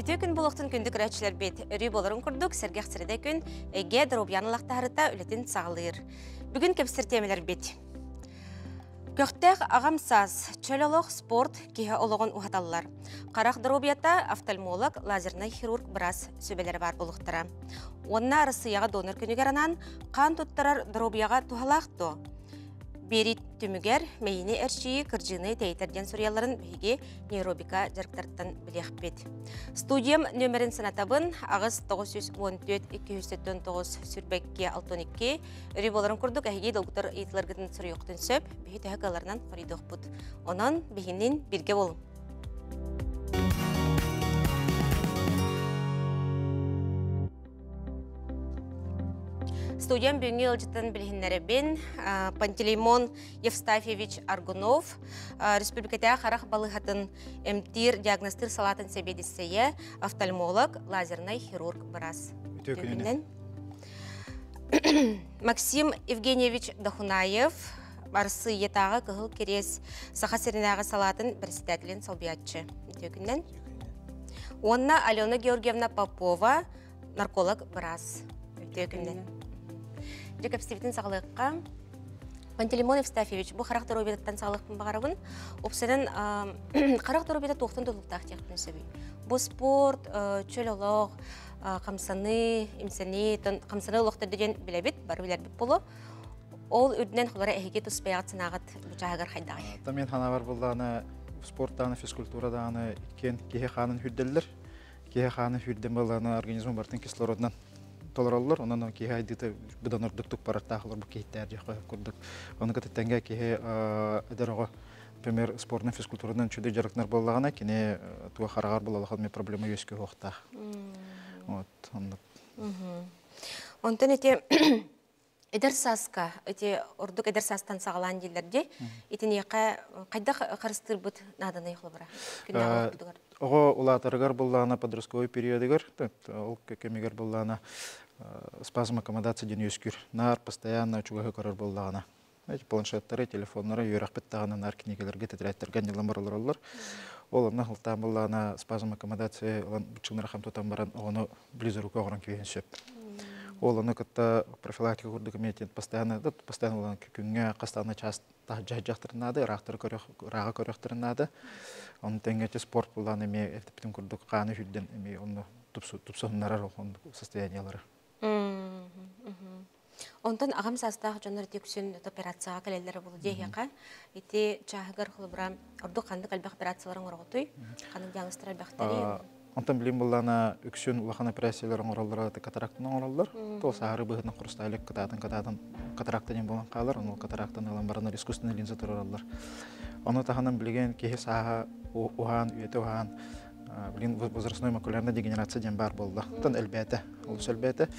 Үтүө күн буолуохтун күндү көрөөччүлэрбит. Өрүү буоларын курдук, сэргэх сирэдэ күн эйгэ доруобуйаны лахтаһарыта үлэтин саҕалыыр. Бүгүн кэпсир тиэмэлэрбит. Көхтөөх аҕам саас, чөл олох, спорт киһи олоҕун уһаталлар. Харах доруобуйата, офтальмолог, лазернай хирург быраас сүбэлэрэ баар буолуохтара. Уонна Арассыыйаҕа донор күнүгэр анаан хаан туттарар доруобуйаҕа туһалаах дуо? Биэрии түмүгэр мэйиини эрчийии кырдьыыны тэйитэр диэн суруйалларын биһиги нейробика дьарыктарыттан билиэхпит. Студиям нүөмэрин санатабын 8 914 279 сүрбэкки 62 өрүү буоларын курдук эһиги долгутар ыйытыларгытын суруйуоххутун сөп биһи төһө кыалларынан хоруйдуохпут. Онон биһинин биргэ болуҥ. Студиям бүгүҥҥү ыалдьытын билиһиннэрэбин. Пантелеймон Евстафьевич Аргунов, республикатааҕы харах балыыһатын эмтиир диагностыыр салаатын сэбиэдиссэйэ, офтальмолог, лазернай хирург быраас. Үтүө күнүнэн. Максим Евгеньевич Дохунаев, Арассыыйатааҕы Кыһыл Кириэс Саха сиринээҕи салаатын председателин солбуйааччы. Үтүө күнүнэн. Уонна Алена Георгиевна Попова, нарколог быраас. Үтүө күнүнэн. Дьэ кэпсибитин саҕалыахха. Пантелеймон Евстафьевич, бу харах доруобуйатыттан саҕалыахпын баҕарабын. Упсанан харах доруобуйата туохтан тутулуктаах диэхпин сөбүй? Бу спорт, чөл олох, хамсаныы, имсэнии, хамсаныы олохтор диэн билэбит, бары билэрбит боло. Ол үрдүнэн холора эһиги тус бэйэҕит санааҕыт бу чааһыгар хайдаҕый? Мен ханаабар буллааны спорт даҕаны, физкультура даҕаны иккиэн киһи хаанын хүрдэллэр. Киһи хаанын хүрдэн буоллаҕына организм барытын кислородунан толороллор. Онон киһи айдыыта быдан ордуктук барартаах олорбут киһиттээр диэххэ курдук. Ону кытта тэҥҥэ киһи эдэр оҕо например, спортунан, физкультуранан үчүгэй дьарыктанар буоллаҕына, кини туга хараҕар буолалахан проблема үөскүө суохтаах. Вот, оннук. Онтон ити эдэр сааска, ити ордук эдэр саастан саҕалаан дииллэр дии. Итиниэхэ хайдах харыстыырбыт нааданый холобура күннээҕи олохпутугар? Оҕо улаатарыгар буллаҕына подростковый периодыгар, ол кэмигэр буллаҕына спазм аккомодация диэн үөскүүр. Наар постоянно чугаһы көрөр буоллаҕына. Планшеттары, телефоннары үөрэхпит даҕаны наар кинигэлэргэ, тэтэрээттэргэ анньыллан бар олороллор. Ол онно ылтаан буллаҕына спазм аккомодация ылан быччыҥнары хам тутан баран оҕону близорука оҥорон кэбиһэн сөп. Ол ону кытта профилактика курдук эмиэ постоянно постоянно ылан күҥҥэ хастаана час таһырдьа сылдьахтарын наада, ыраахтары көрөх, ырааҕы көрөхтөрүн наада. Ону тэҥэ спорт буллаан эмиэ эппитим курдук хааны сүүрдэн эмиэ онно тупсуһуннарар состояниелары. Онтон аҕам саастаах дьоннор ити үксүн операцияҕа кэлэллэрэ буолуо диэһиэхэ. Ити чааһыгар холобура ордук ханнык элбэх операциялар оҥороҕутуй? Ханнык диагнозтар элбэхтэрий? Онтон билим буллаана үксүн улахан операциялар оҥороллоро катарактаны оҥороллор. Тол саһары быһытынан хрусталик кытаатын кытаатын катаракта диэн буолан хаалар. Ону катарактаны ылан баранар искусственный линза турараллар. Ону таһынан билигин киһи сааһа уһаан, үйэтэ уһаан, билигин возрастной макулярная дегенерация диэн баар буолла. Оттон элбээтэ, олус элбээтэ.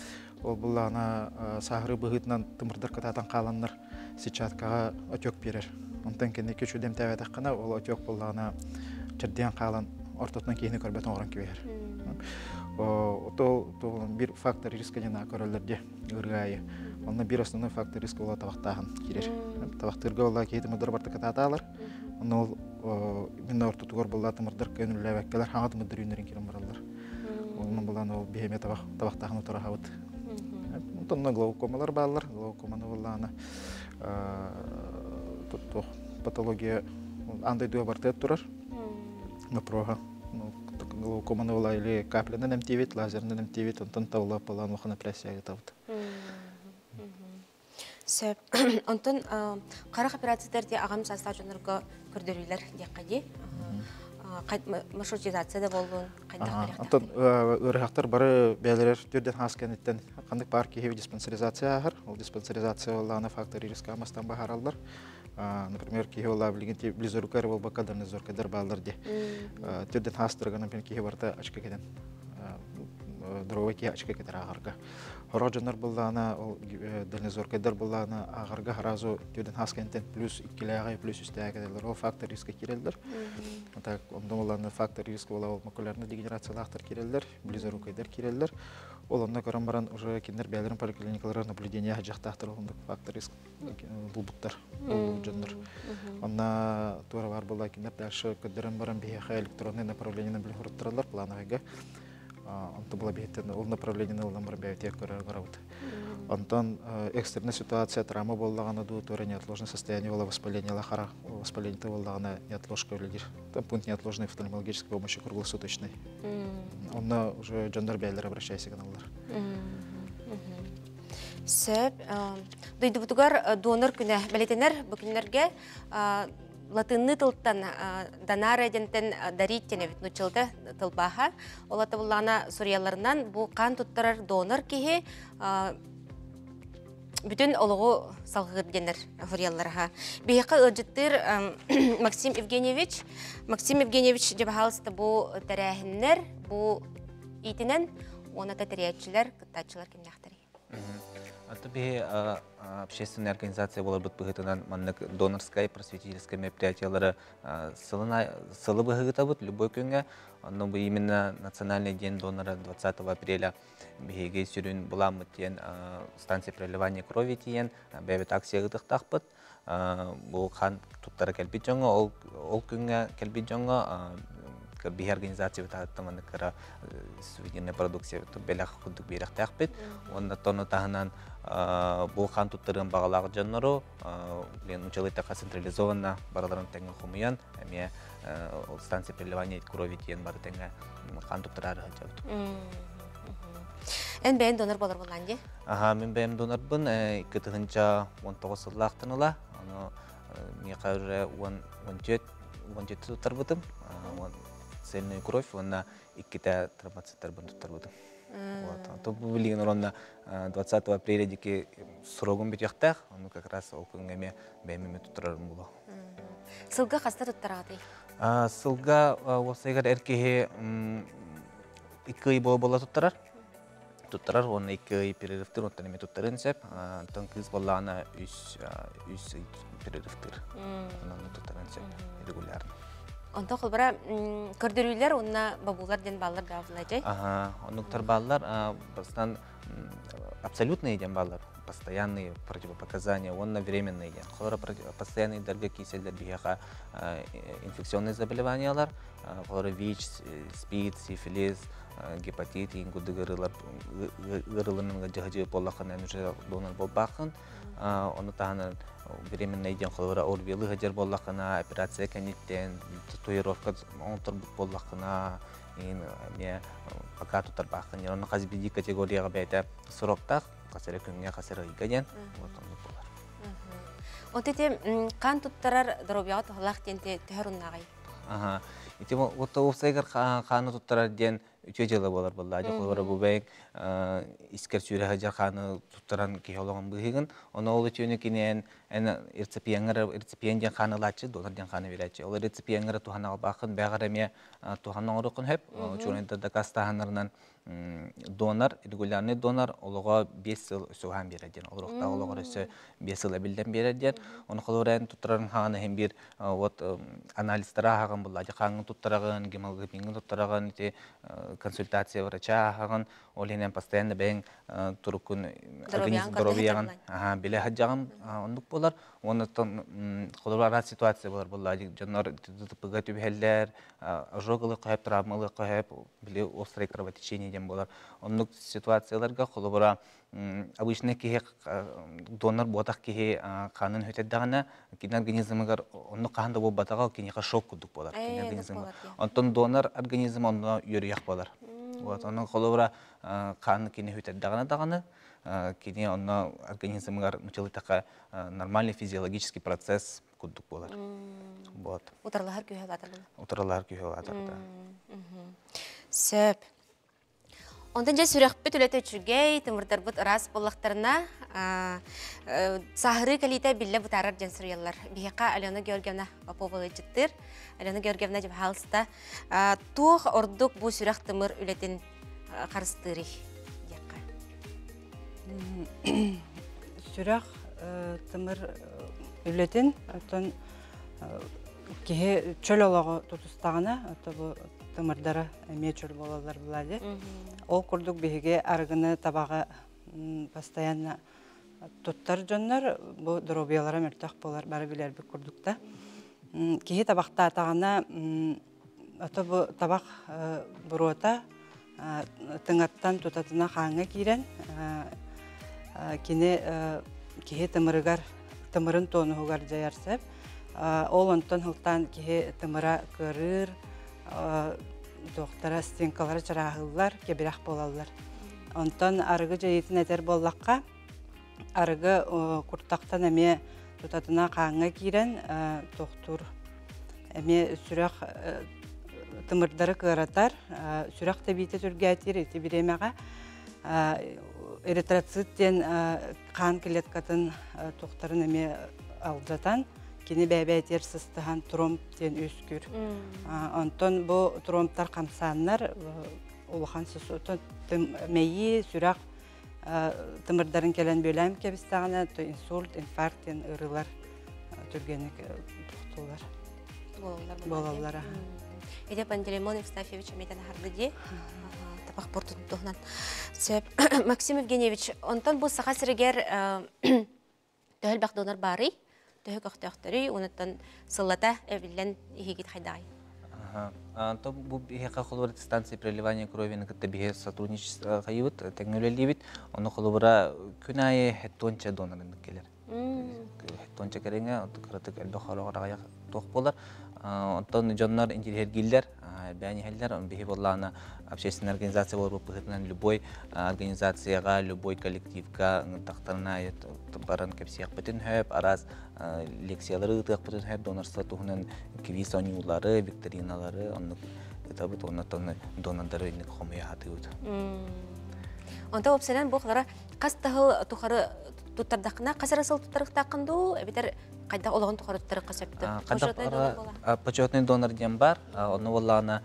Ол буллаҕына сааһырыы быһыытынан тымырдар кытаатан хааланнар сетчаткаҕа отек биэрэр. Онтон кэнники үчүгэй эмтээбэтэххинэ, ол отек буоллаҕына чэрдийэн хаалан ортотунан киһини көрбөт оҥорон кэбиһэр. Ол биир фактор риска диэн көрөллөр дии ыарыы аайы. Онно биир основной фактор риска буола табахтааһын киирэр. Табахтыырга буолла киһи тымырдар барыта кытаатаалар. Онно ол мин ортотугар буолла тымырдар көнүллээбэккэлэр хаҥа тымырдар үүннэрин киирэн бараллар. Онон булан ол биһиэме табах табахтааһын утараһабыт. Онтон глаукомалар бааллар. Глаукоманы буоллаҕына туох патология аан дойдуга бартыгар турар. Вопроһа. Глаукоманы була или каплянан эмтиибит, лазерынан эмтиибит, онтон тавла палан улахан операцияга табыт. Сөп. Онтон харах операциятыгар дии аҕам саастаах дьоннорго көрдөрүүлэр диэххэ дии. Маршрутизация да буоллун, хайдах Онтон ыарыһахтар бары бэйэлэрэр түрдэн хаас кэнниттэн ханнык баар киһи диспансеризация ааһар. Ол диспансеризация буоллаҕына фактор риска мастан баһараллар. Например, киһи буолла билигин близорука эрэ буолбакка дальнозоркайдар бааллар дии. Түрдэн хаастарга, например, киһи барыта очко кэтэн здоровый киһи очко кэтэр ааҕарга. Хорох дьоннор буллаана, ол дальнозоркайдар буллаана ааҕарга сразу түөдэн хас кэнтэн плюс иккилээҕи, плюс үстээҕи кэлэллэр. Ол фактор риска киирэллэр. Так, онно буллаана фактор риска була ол макулярный дегенерациялаахтар киирэллэр, близорукайдар киирэллэр. Ол онно көрөн баран уже кинилэр бэйэлэрин поликлиникалара наблюдение садьахтаахтар ол фактор риск булбуттар ол дьоннор. Онно туора бар буолла кинилэр дальше көрдөрөн баран биһиэхэ электронный направлениены билин хоруттараллар плановыйга. Онто була биһиттэн ол направлениены ылан баран бэйэтигэр көрөр барабыт. Онтон экстренная ситуация травма буоллаҕына дуу, туора неотложное состояние буола воспаление хара воспаление буоллаҕына неотложка үлэлиир. Там пункт неотложной офтальмологической помощи круглосуточный. Онно уже дьоннор бэйэлэрэ обращайся гыналлар. Сөп. Дойдубутугар донор күнэ бэлэтэнэр бу күннэргэ латынны тылтан данара диэнтэн дарить диэн эбит нуччалда тылбааһа. Ол атабыллаана суруйалларынан бу хаан туттарар донор киһи бүтүн олоҕу салгыыр диэннэр суруйаллар. Биһиэхэ ыалдьыттыыр Максим Евгеньевич. Максим Евгеньевич дьэ баһаалыста бу тэрээһиннэр, бу иитинэн уонна тэрийээччилэр, кыттааччылар кимнээхтэрий? Аты биһи общественная организация буоларбыт быһыытынан маннык донорскай просветительскай мероприятиялары сылы быһыытабыт любой күҥҥэ. Онно бу именно национальный день донора 20 апреля биһиги сүрүн буламмыт диэн станция переливания крови тиийэн бэйэбит акция ыытыахтаахпыт. Бу хан туттара кэлбит дьоҥҥо, ол ол күҥҥэ кэлбит дьоҥҥо биһи организациябыт ааттан маннык кыра сувенирная продукция бэлэх курдук биэрэхтээхпит. Уонна тону таһынан бу хан туттарыан баҕалаах дьоннору блин учалыйтаха централизованно барыларын тэҥҥэ хомуйан эмиэ станция переливания крови диэн бары тэҥҥэ хан туттараары сылдьабыт. Эн бэйэн донор болор буллаан дии? Аха, мин бэйэм донорбун 2019 сыллаахтан ыла. Ону миэхэ уже 14 14 туттарбытым. Цельную кровь уонна иккитэ тромбоциттарбын туттарбытым. Вот. То бу билигин оронна 20 апреля дики срогум бүтүөхтээх. Ону как раз ол күҥҥэ эмиэ бэйэм эмиэ туттарарым буолуо. Сылга хаста туттараҕытый? Сылга уопсайыгар эр киһи икки ый буола туттарар. Туттарар уонна икки ый перерывтыр, оттон эмиэ туттарын сөп. Онтон кыыс буоллаҕына үс үс ый перерывтыр. Онон туттарын сөп регулярно. Онтон холбора көрдөрүүлэр уонна бобуулар диэн бааллар да буллажай? Ага, оннуктар бааллар. Бастан абсолютные диэн бааллар, постоянные противопоказания, уонна временные диэн. Холора постоянные дарга кииселлер биһиэхэ инфекционные заболеваниялар, холора ВИЧ, СПИД, сифилис, гепатит иин курдук ыарыылар ыарыыларынан дьаһадьыы буоллаххына уже донор буолбааххын. Ону таһынан временный диэн холобура ОРВИ-лы сылдьар буоллаххына, операция кэнниттэн татуировка оҥорторбут буоллаххына, иин эмиэ пока тутарбааххын. Онно хас биирдии категорияҕа бэйэтэ сроктаах, хас эрэ күҥҥэ, хас эрэ ыйга диэн. Вот оннук буолар. Вот ити хаан туттарар доруобуйаҕа туһалаах диэн төһө оруннааҕый? Аха. Ити вот уопсайыгар хааны туттарар диэн үтүө дьыала буолар буолла. Дьэ холобура бу бэйэҥ искэр сүүрэ сылдьар хааны туттаран киһи олоҕун быыһыгын. Ону ол үтүөнү киниэн эн реципиеҥҥэр реципиент диэн хааны ылааччы, донор диэн хааны биэрээччи. Ол реципиеҥҥэр туһана албааххын бэҕэр эмиэ туһана оҥоруоххун сөп. Учуонайдар дакаастааһыннарынан донор, регулярный донор олоҕо 5 сыл өссө биэрэр диэн, олоруохтаах олоҕор өссө 5 сыл эбиллэн биэрэр диэн. Ону холобура эн туттарарын хаҕан иһин биир вот анализтары ааһаҕын булла, хааҥҥын туттараҕын, гемоглобиҥҥын туттараҕын, ити консультация врача ааһаҕын, ол иһинэн постоянно бэйэҥ туруккун организм здоровьяҕын билэ сылдьаҕын оннук буолар. Уонна холобура араас ситуация буолар буолла, дьоннор ДТП-га түбэһэллэр, ожог ылыахха сөп, травма ылыахха сөп, били острое кровотечение диэн буолар. Оннук ситуацияларга холобура обычный киһи донор буотах киһи хаанын хүтэрдэҕинэ кини организмыгар оннук хаһан да буолбатаҕа киниэхэ шок курдук буолар кини организмы. Онтон донор организм онно үөрүйэх буолар. Вот онон холобура хааны кини хүтэрдэҕинэ даҕаны кини онно организмыгар мучылытаха нормальный физиологический процесс курдук буолар. Вот. Утарылаһар күүһэ улаатар. Утарылаһар күүһэ улаатар, да. Сөп. Онтон дьэ сүрэхпит үлэтэ үчүгэй, тымырдарбыт ыраас буоллахтарына, саһырыы кэлиитэ биллэ бытаарар диэн суруйаллар. Биһиэхэ Алена Георгиевна Попова ыалдьыттыыр. Алена Георгиевна дьэ туох ордук бу сүрэх тымыр үлэтин харыстыырый диэххэ. Сүрэх тымыр үлэтин, оттон киһи чөл олоҕу тутустаҕына, ото бу тымырдара эмиэ чөл буолаллар буолаа Ол курдук биһиги арыгыны табаҕы постоянно туттар дьоннор бу доруобуйалара мөлтөх буолар бары билэрбит курдук да. Киһи табахтаатаҕына ото бу табах буруота тыҥаттан тутатына хааҥҥа киирэн кини киһи тымырыгар тымырын тонуһугар дьайар сөп. Ол онтон сылтаан киһи тымыра кыарыыр, туохтара стенкалара чарааһыллар, кэбирэх буолаллар. Онтон арыгы дьайыытын этэр буоллахха, арыгы куртахтан эмиэ тутатына хааҥҥа киирэн тохтуур эмиэ сүрэх тымырдары кыаратар, сүрэх тэбиитэ түргээтиир ити бириэмэҕэ эритроцит диэн хаан клеткатын туохтарын эмиэ алдьатан, кини бэйэ-бэйэтигэр сыстыһан тромб диэн үөскүүр. Онтон бу тромбтар хамсааннар улахан мэйии, сүрэх тымырдарын кэлэн бүөлээн кэбистэҕинэ, инсульт, инфаркт диэн ыарыылар түргэнник тохтуулар. Буолаллар. Ити Пантелеймон Евстафьевич эмиэтэн аһарды дии. Табах портун туһунан. Сөп. Максим Евгеньевич, онтон бу Саха сиригэр төһө элбэх донор баарый? Төһө көхтөөхтөрүй? Онуттан сыллата эбиллэн иһигит хайдаҕай? То бу биһиэхэ холобура станция переливания крови кытта биһи сотрудничество хайыбыт, тэҥҥэ үлэлиибит. Ону холобура күн аайы хеттуонча донорын келер. Хеттуонча кэриҥэ, кыратык элбэх хороҕор аҕыйах туох буолар. Онтон дьоннор интириэһиргииллэр, элбээн иһэллэр. Биһи буоллаҕына общественная организация буолбут быһыытынан любой организацияҕа, любой коллективка ыҥырдахтарына баран кэпсиэхпитин сөп, араас лекциялары ыытыахпытын сөп, донорство туһунан квиз оонньуулары, викториналары оннук ыытабыт, оннуттан донордары инник хомуйа сатыыбыт. Онто уопсайынан бу хас да тухары туттардаххына, хас эрэ сыл туттарыахтааххын дуу, эбэтэр хайдах олоҕун тухары туттарыахха сөптө? Почетный донор диэн бар, онно буоллаҕына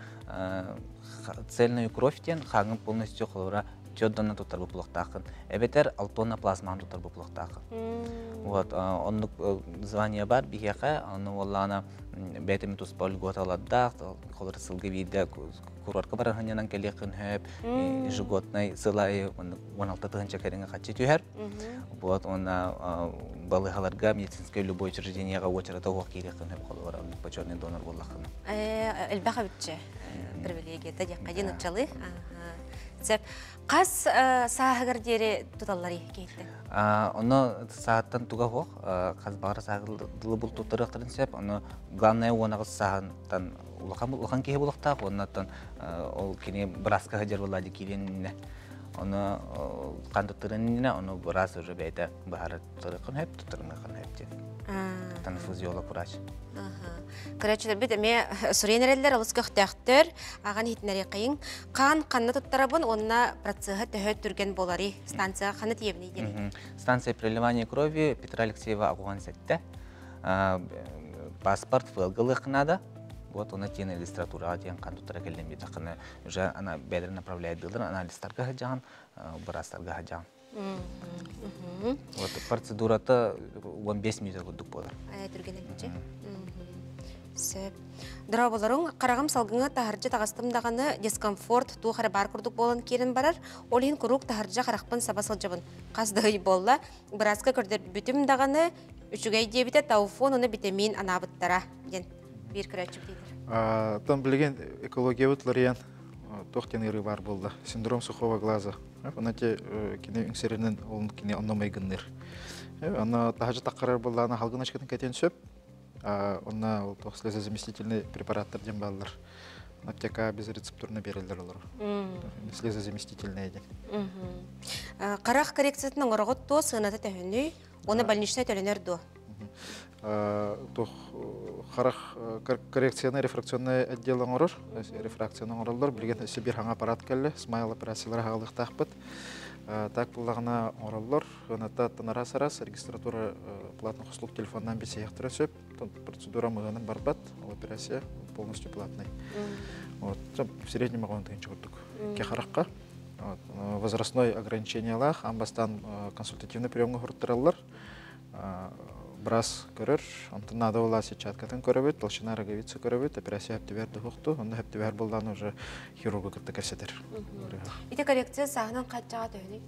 цельную кровь диэн хааҥын полностью холобура чёддонно туттар буолуохтааххын, эбэтэр алтонна плазмаҕын туттар буолуохтааххын. Вот оннук звание бар биһиэхэ, онно буоллаҕына бэйэтин туспа льготалардаах, холобура сылга биирдэ курортка баран сынньанан кэлиэххин сөп, ежегодный сыл аайы 16 тыһыынча кэриҥэ хаччы түһэр. Вот уонна балыыһаларга медицинскэй любой учреждениеҕа уочарата уох киириэххин сөп холобура почетный донор буоллаххына. Элбэх эбитчэ привилегията диэххэ диэн уччалыы. Сөп. Хас сааһыгар диэри туталларый киһиттэн? Оно сааттан туга суох, хас баҕар сааһы бул туттарыахтарын сөп. Ону главное уонаҕыс сааһынтан улахан улахан киһи буолуохтаах, уоннаттан ол кини бырааска сылдьар буоллаа киириэн Ону хан туттарыан иннинэ, ону быраас уже бэйэтэ быһаарар туттарыаххын сөп, туттарымыаххын сөп диэн. Трансфузиолог врач. Көрөөччүлэрбит эмиэ суруйан эрэллэр, олус көхтөөхтөр, ааҕан иһитиннэриэххэйиҥ. Хаан ханна туттарабын уонна процеһа төһө түргэн буоларый? Станция ханна тиийэбиний диэн. Станция переливания крови Петра Алексеева Агуан сетте. Паспорт ФЛГ надо. Вот она тиэн регистратураҕа тиэн хан туттара кэллим диэтэххинэ уже ана бэйэлэрин направляйдыылар анализтарга сылдьаҕын, быраастарга сылдьаҕын. Вот процедурата 15 минут курдук буолар. Түргэн эбитчи. Сөп. Дорооболоруҥ, хараҕым салгыҥа таһырдьа таҕыстым даҕаны дискомфорт туох эрэ баар курдук буолан киирэн барар. Ол иһин куруук таһырдьа харахпын саба сылдьабын. Хас да ый буолла. Бырааска көрдөрбүтүм даҕаны үчүгэй диэбитэ тауфон уонна витамин анаабыттара диэн биир көрөөччү диир. Там билигин экологиябыт уларыйан туох диэн ыарыы баар буолла. Синдром сухого глаза. Онон кини үҥсэринэн ол кини онно майгынныыр. Онно таһырдьа таххарар буоллаҕына халгын очкатын кэтиэн сөп. Онно ол слезозаместительный препараттар диэн бааллар. Аптека безрецептурно береллер олору. Слезозаместительные диэн. Харах коррекциятын оҥороҕут туо сыаната төһөнүй? Уонна больничнай төлөнөр дуо? Туох харах коррекционный рефракционный отдел оҥорор, рефракцияны оҥороллор. Билигин өссө биир хаҥа аппарат кэллэ, смайл операциялары хаалыахтаахпыт. Так буллаҕына оҥороллор. Ыната араас араас регистратура платных услуг телефонунан билсиэхтэрэ сөп. Процедура мыһынан барбат, ол операция полностью платный. Вот, в среднем оҕон тыһыынча курдук. Икки харахха. Возрастной ограничениялаах, аан бастаан консультативный приемҥа уһуруттараллар. Брас көрөр, онтон наада буолла сетчаткатын көрөбүт, толщина роговицы көрөбүт, операция хөптүбэр дуһукту, онно хөптүбэр буллаан уже хирургу кытта кэпсэтэр. Ити коррекция сааһынан хаччаға төһөнүй?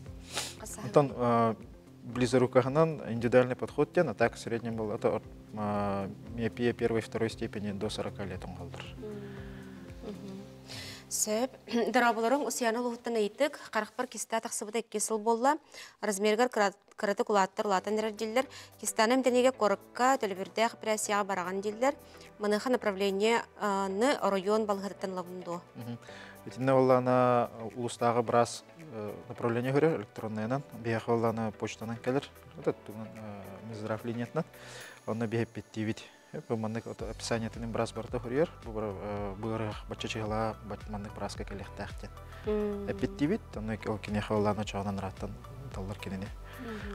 Онтон близорукаһынан индивидуальный подход диэн, а так в среднем был это миопия первой второй степени до 40 лет оҥоһуллар. Сөп. Дорооболоруҥ Усуйаана улууһуттан ыйытык. Харахпар киста тахсыбыта 2 сыл буолла. Размерыгар кыратык улааттар улаатан эрэр дииллэр. Кистаны эмтэниигэ куоракка төлөбүрдээх операцияҕа бараҕын дииллэр. Маныаха направлениены оройуон балыыһатыттан ылабын дуо? Итиннэ буоллаҕына улуустааҕы быраас направление көрөр электроннайынан. Биһиэхэ буоллаҕына почтанан кэлэр. Минздрав линиятынан. Онно биһэппиттиибит. Бу маннык описаниетын быраас барыта хоруйар. Бу быарыах бачча чыһылаа маннык бырааска кэлиэхтээх диэн. Эппиттиибит, онно ол киниэхэ буоллаҕына чоҕунан ырааттан таллар кинини.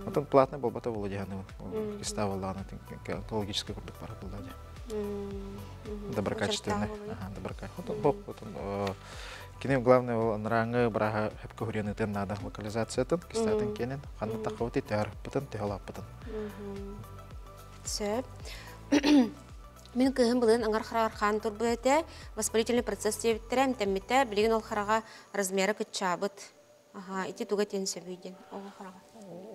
Онтон платный буолбата буолуо диэханыбын. Киста буоллаҕына онкологическай курдук бара буолла дии. Доброкачественный. Ага, доброкачественный. Потом кини главное ол анарааҥы бырааһа хөпкө хурианытын наада локализациятын, кистатын кенен, ханна таххабыты тыһарыппытын, тыһалааппытын. Сөп. Мин кыыһым былырыын аҥар хараҕар хаан турбут этэ. Воспалительный процесс диэбиттэрэ, эмтэммитэ. Билигин ол хараҕа размера кыччаабыт. Аха, ити туга диэн сөбүй диэн оҕо хараҕа.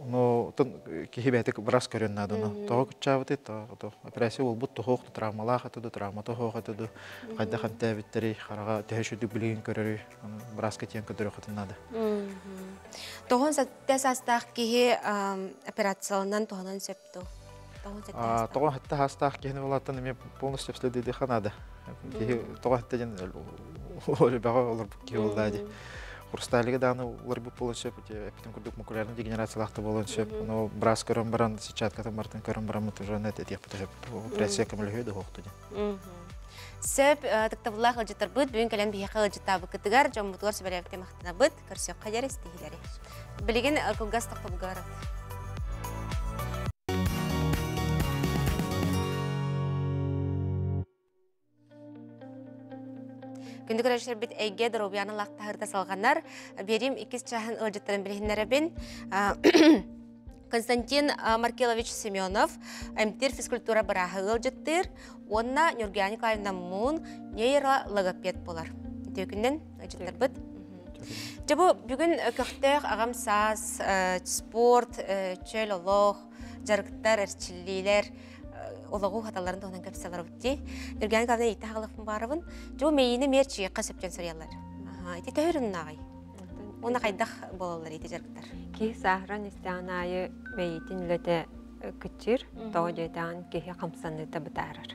Ну, тон киһи бэйэтэ бырас көрүөн наада. Тоҕо кыччаабыты, то операция буолбут тоһуох, травмалаах этэ ду, травма тоһуох этэ ду, хайдах эмтээбиттэри, хараҕа төһө үчүгдүк билигин көрөрүй, бырааска тиийэн көрдөрүөххүтүн наада. Тоҕон сэттэ саастаах киһи операцияланан туһанан сөп дуо? Тоҕо хатта хаастаах киһини булааттан эмиэ полностью обследуйдуха наада. Киһи тоҕо хатта диэн өлбөҕө олорбут киһи буолла дии. Хрусталига даҕаны уларбыт буолуон сөп, эппитим курдук макулярный дегенерациялаах да буолуон сөп. Но браас көрөн баран, сетчаткатын бартын көрөн бараммыт уже этиэхпит сөп. Операция көмөлөһүө да суохту диэн. Сөп, тыктабыллаах ыалдьыттарбыт бүгүн кэлэн биһиэхэ ыалдьыттаабыккытыгар, дьоммутугар сүбэлээбиккэ махтанабыт. Көрсүөххэ диэри истиһилэри. Билигин кылгас тохтобулга барабыт. Күндү көрөөччүлэрбит эйгэ доруобуйаны лахтаһырда салҕанар. Биэрим иккис чааһын ыалдьыттарын билиһиннэрэбин. Константин Маркелович Семенов, эмтиир физкультура бырааһа ыалдьыттыыр уонна Нюргияна Николаевна Мун нейрологопед буолар. Үтүө ыалдьыттарбыт. Дьэ бу бүгүн көхтөөх аҕам саас, спорт, чөл олох, дьарыктар, эрчиллиилэр олоҕу хаталларын туһунан кэпсэлэрбит дии. Нюргияна Николаевна иитэ хаалыахпын баарабын. Дьэ бу мэйиини мээр чиэххэ сөптөн суруйаллар. Ити төһөрүннааҕый? Уонна хайдах буолаллар ити дьарыктар? Киһи сааһыран истэҕин аайы мэйиитин үлэтэ кыччыыр, тоҕо диэтэҕин киһи хамсаныыта бытаарар.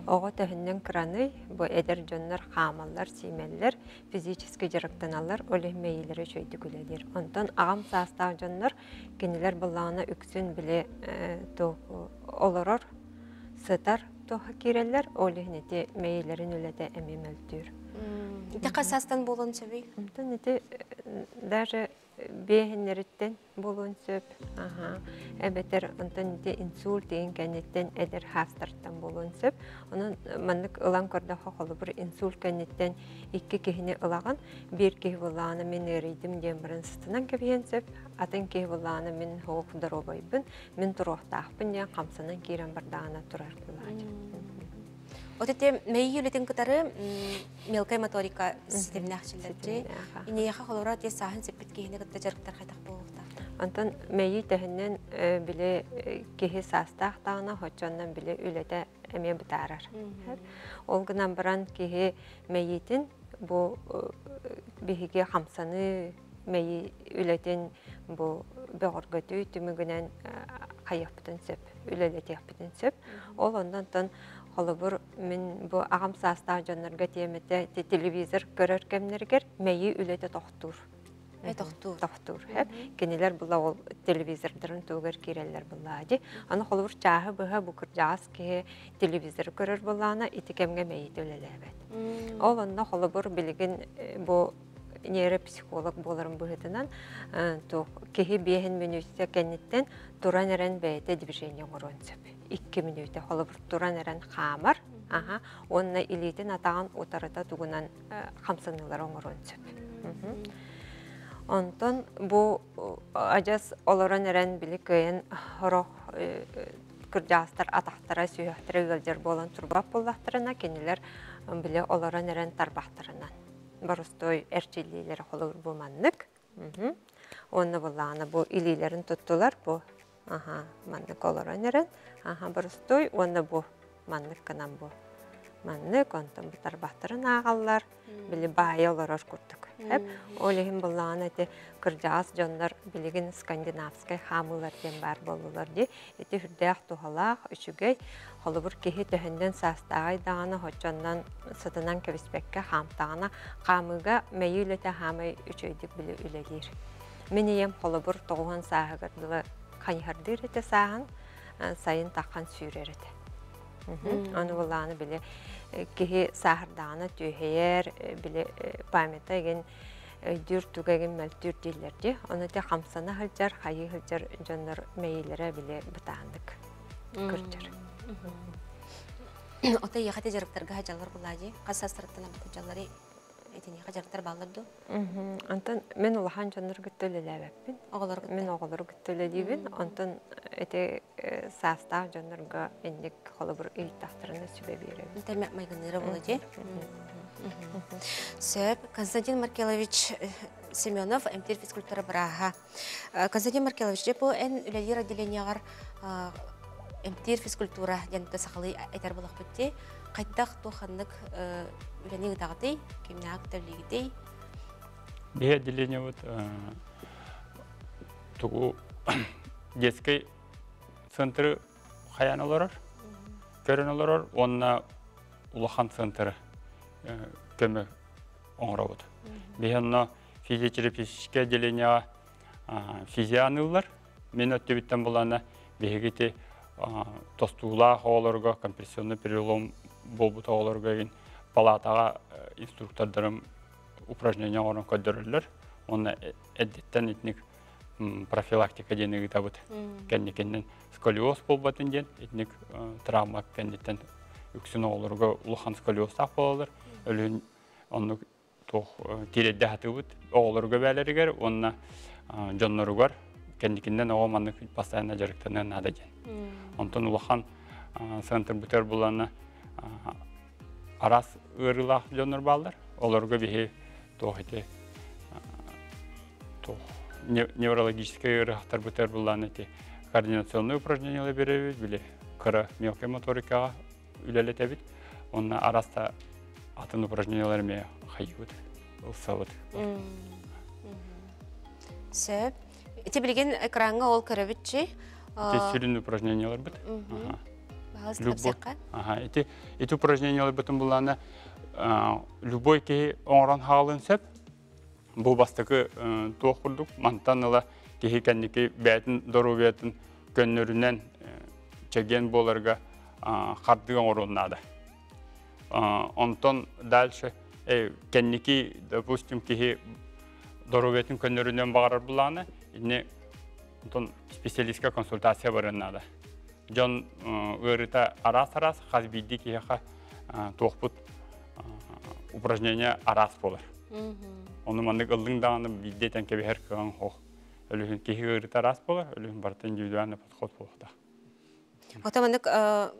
Оҕо төһөннөн кыраный, бу эдэр дьоннор хаамаллар, сиимэллэр, физически дьарыктаналлар, ол иһин мэйиилэрэ үчүгэйдик үлэлиир. Онтон аҕам саастаах дьоннор кинилэр былаана үксүн били олорор, сытар туоха киирэллэр, ол иһин ити мэйиилэрин үлэтэ эмиэ мөлтүүр. Ити хас саастан буолуон сөбүй? Онтон ити даже биэһиннэриттэн буолуон сөп. Аха. Эбэтэр онтон ити инсульт деген кэнниттэн эдэр хаастартан буолуон сөп. Онон маннык ылан көрдөххө холобур инсульт кэнниттэн икки киһини ылаҕын. Биир киһи буоллаҕына мин ыарыйдым диэн баран сытынан кэбиһиэн сөп. Атын киһи буоллаҕына мин суох доруобайбын, мин туруохтаахпын диэн хамсанан киирэн бардаҕына турар буолааччы. Вот эти мэйии үлэтин кытары мелкая моторика ситимнээх чиллэрдии. Инньэхэ холоро те сааһын сиппит киһини кытта дьарыктар хайдах буолуохтаах? Онтон мэйии төһөннөн били киһи саастаах даҕаны хоччоннон били үлэтэ эмиэ бытаарар. Ол гынан баран киһи мэйиитин бу биһиги хамсаныы мэйии үлэтин бу бөҕөргөтүү түмүгүнэн хайыахпытын сөп, үлэлэтиэхпитин сөп. Ол оннонтон холобур мин бу аҕам саастаах дьоннорго тиэмэтэ телевизор көрөр кэмнэригэр мэйии үлэтэ тохтуур. Тохтуур. Тохтуур. Кинилэр була ол телевизордарын тугар киирэллэр буллаа ди. Аны холобур чааһы быһа бу кырдьаҕас киһи телевизор көрөр буллаана ити кэмҥэ мэйиитэ үлэлээбэт. Ол онно холобур билигин бу нейропсихолог буоларын быһыытынан туох киһи биэһин мүнүүтэ кэнниттэн туран эрэн бэйэтэ движение оҥоруон сөп. 2 мүнүүтэ холобур туран эрэн хаамар, аха, уонна илиитин атаҕын утарыта тугунан хамсаныылары оҥоруон сөп. Онтон бу адьас олорон эрэн били кыайан сорох кырдьаҕастар атахтара, сүһүөхтэрэ ыалдьар буолан турбат буоллахтарына, кинилэр били олорон эрэн тарбахтарынан боростуой эрчиллиилэрэ холобур бу маннык. Уонна буоллаҕына бу илиилэрин туттулар бу аха маннык олорон эрэн аха боростуой уонна бу маннык гынан бу маннык онтон бу тарбахтарын ааҕаллар били баайа олорор курдук. Ол иһин буллаҕына ити кырдьаҕас дьоннор билигин скандинавскай хаамыылар диэн баар буоллулар дии. Ити үрдээх туһалаах, үчүгэй. Холобур киһи төһөндөн саастааҕай даҕаны хоччоннон сытынан кэбиспэккэ хаамтаҕына хаамыыга мэйии үлэтэ хаамай үчүгэйдик били үлэлиир. Мин ийэм холобур тоҕуһун сааһыгар дылы хайыһардыыр этэ сааһын, сайын таххан сүүрэр этэ. Аны буллаҕына били киһи сааһырдаҕына түөһэйэр, били памята игин өйдүүр туга игин мөлтүүр дииллэр дии. Ону те хамсана сылдьар, хайыы сылдьар дьоннор мэйиилэрэ били бытааннык кырдьар. Отой яхати дьарыктарга сылдьаллар булаа дии. Хас саастарыттан дьаллары итиниэхэ дьарыктар бааллар дуо? Онтон мин улахан дьоннору кытта үлэлээбэппин. Оҕолору кытта? Мин оҕолору кытта үлэлиибин. Онтон ити саастаах дьоннорго инник холобур ыйыттахтарына сүбэ биэрэбин. Тэмэ майгыныыра буола дии. Сөп. Константин Маркелович Семенов, эмтиир физкультура бырааһа. Константин Маркелович, дьэ бу эн үлэлиир отделениеҕар эмтиир физкультура диэн сахалыы этэр буолахпыт дии. Хайдах туох ханнык үлэни ыытаҕытый, кимнээх кытта Биһи отделениебыт тугу детский центры хайаан олорор, көрөн олорор уонна улахан центры көмө оҥоробут. Биһи онно физиотерапевтическое отделениеҕа физианыыллар. Мин өттүбүттэн булана биһигити тостуулаах оҕолорго компрессионный перелом буолбут оҕолорго палатаҕа инструктордарым упражнение оҥорон көрдөрөллөр. Уонна эрдэттэн итинник профилактика диэн ыытабыт. Кэнникиннэн сколиоз буолбатын диэн итинник травма кэнниттэн үксүн оҕолорго улахан сколиозтаах буолаллар. Өлүн оннук туох тириэрдэ сатыыбыт оҕолорго бээлэригэр уонна дьонноругар кэнникиннэн оҕо маннык постоянно дьарыктаныан наада диэн. Онтон улахан центрбытыгар булана араас ыарыылаах дьоннор бааллар. Олорго биһи туох ити туох неврологическай ыарыһахтарбытыгар буллаан ити координационное упражнениялар беребит, били кыра мелкая моторикаҕа үлэлэтэбит. Онно араста атын упражнениялар эмиэ хайыыбыт, ылсабыт. Сөп. Ити билигин экраҥҥа ол көрөбүтчи. Ити сүрүн упражненияларбыт. Любой. Ага, ити ити упражненияларбытын буллаана любой киһи оҥорон хаалын сөп. Бу бастакы туох курдук мантан ыла киһи кэнники бэйэтин доруобуйатын көннөрүнэн чэгиэн буоларга хардыы оҥоруон наада. Онтон дальше кэнники, допустим, киһи доруобуйатын көннөрүнэн баҕарар булааны, ини онтон специалистка консультация барыан наада. Дьон ыарыыта араас-араас, хас биирдии киһиэхэ туохпут упражнение араас буолар. Ону маннык ыллыҥ даҕаны биирдэ этэн кэбиһэр кыаҕыҥ суох. Өлүһүн киһи ыарыыта араас буолар, өлүһүн барыта индивидуальный подход буолуохтаах. Ото маннык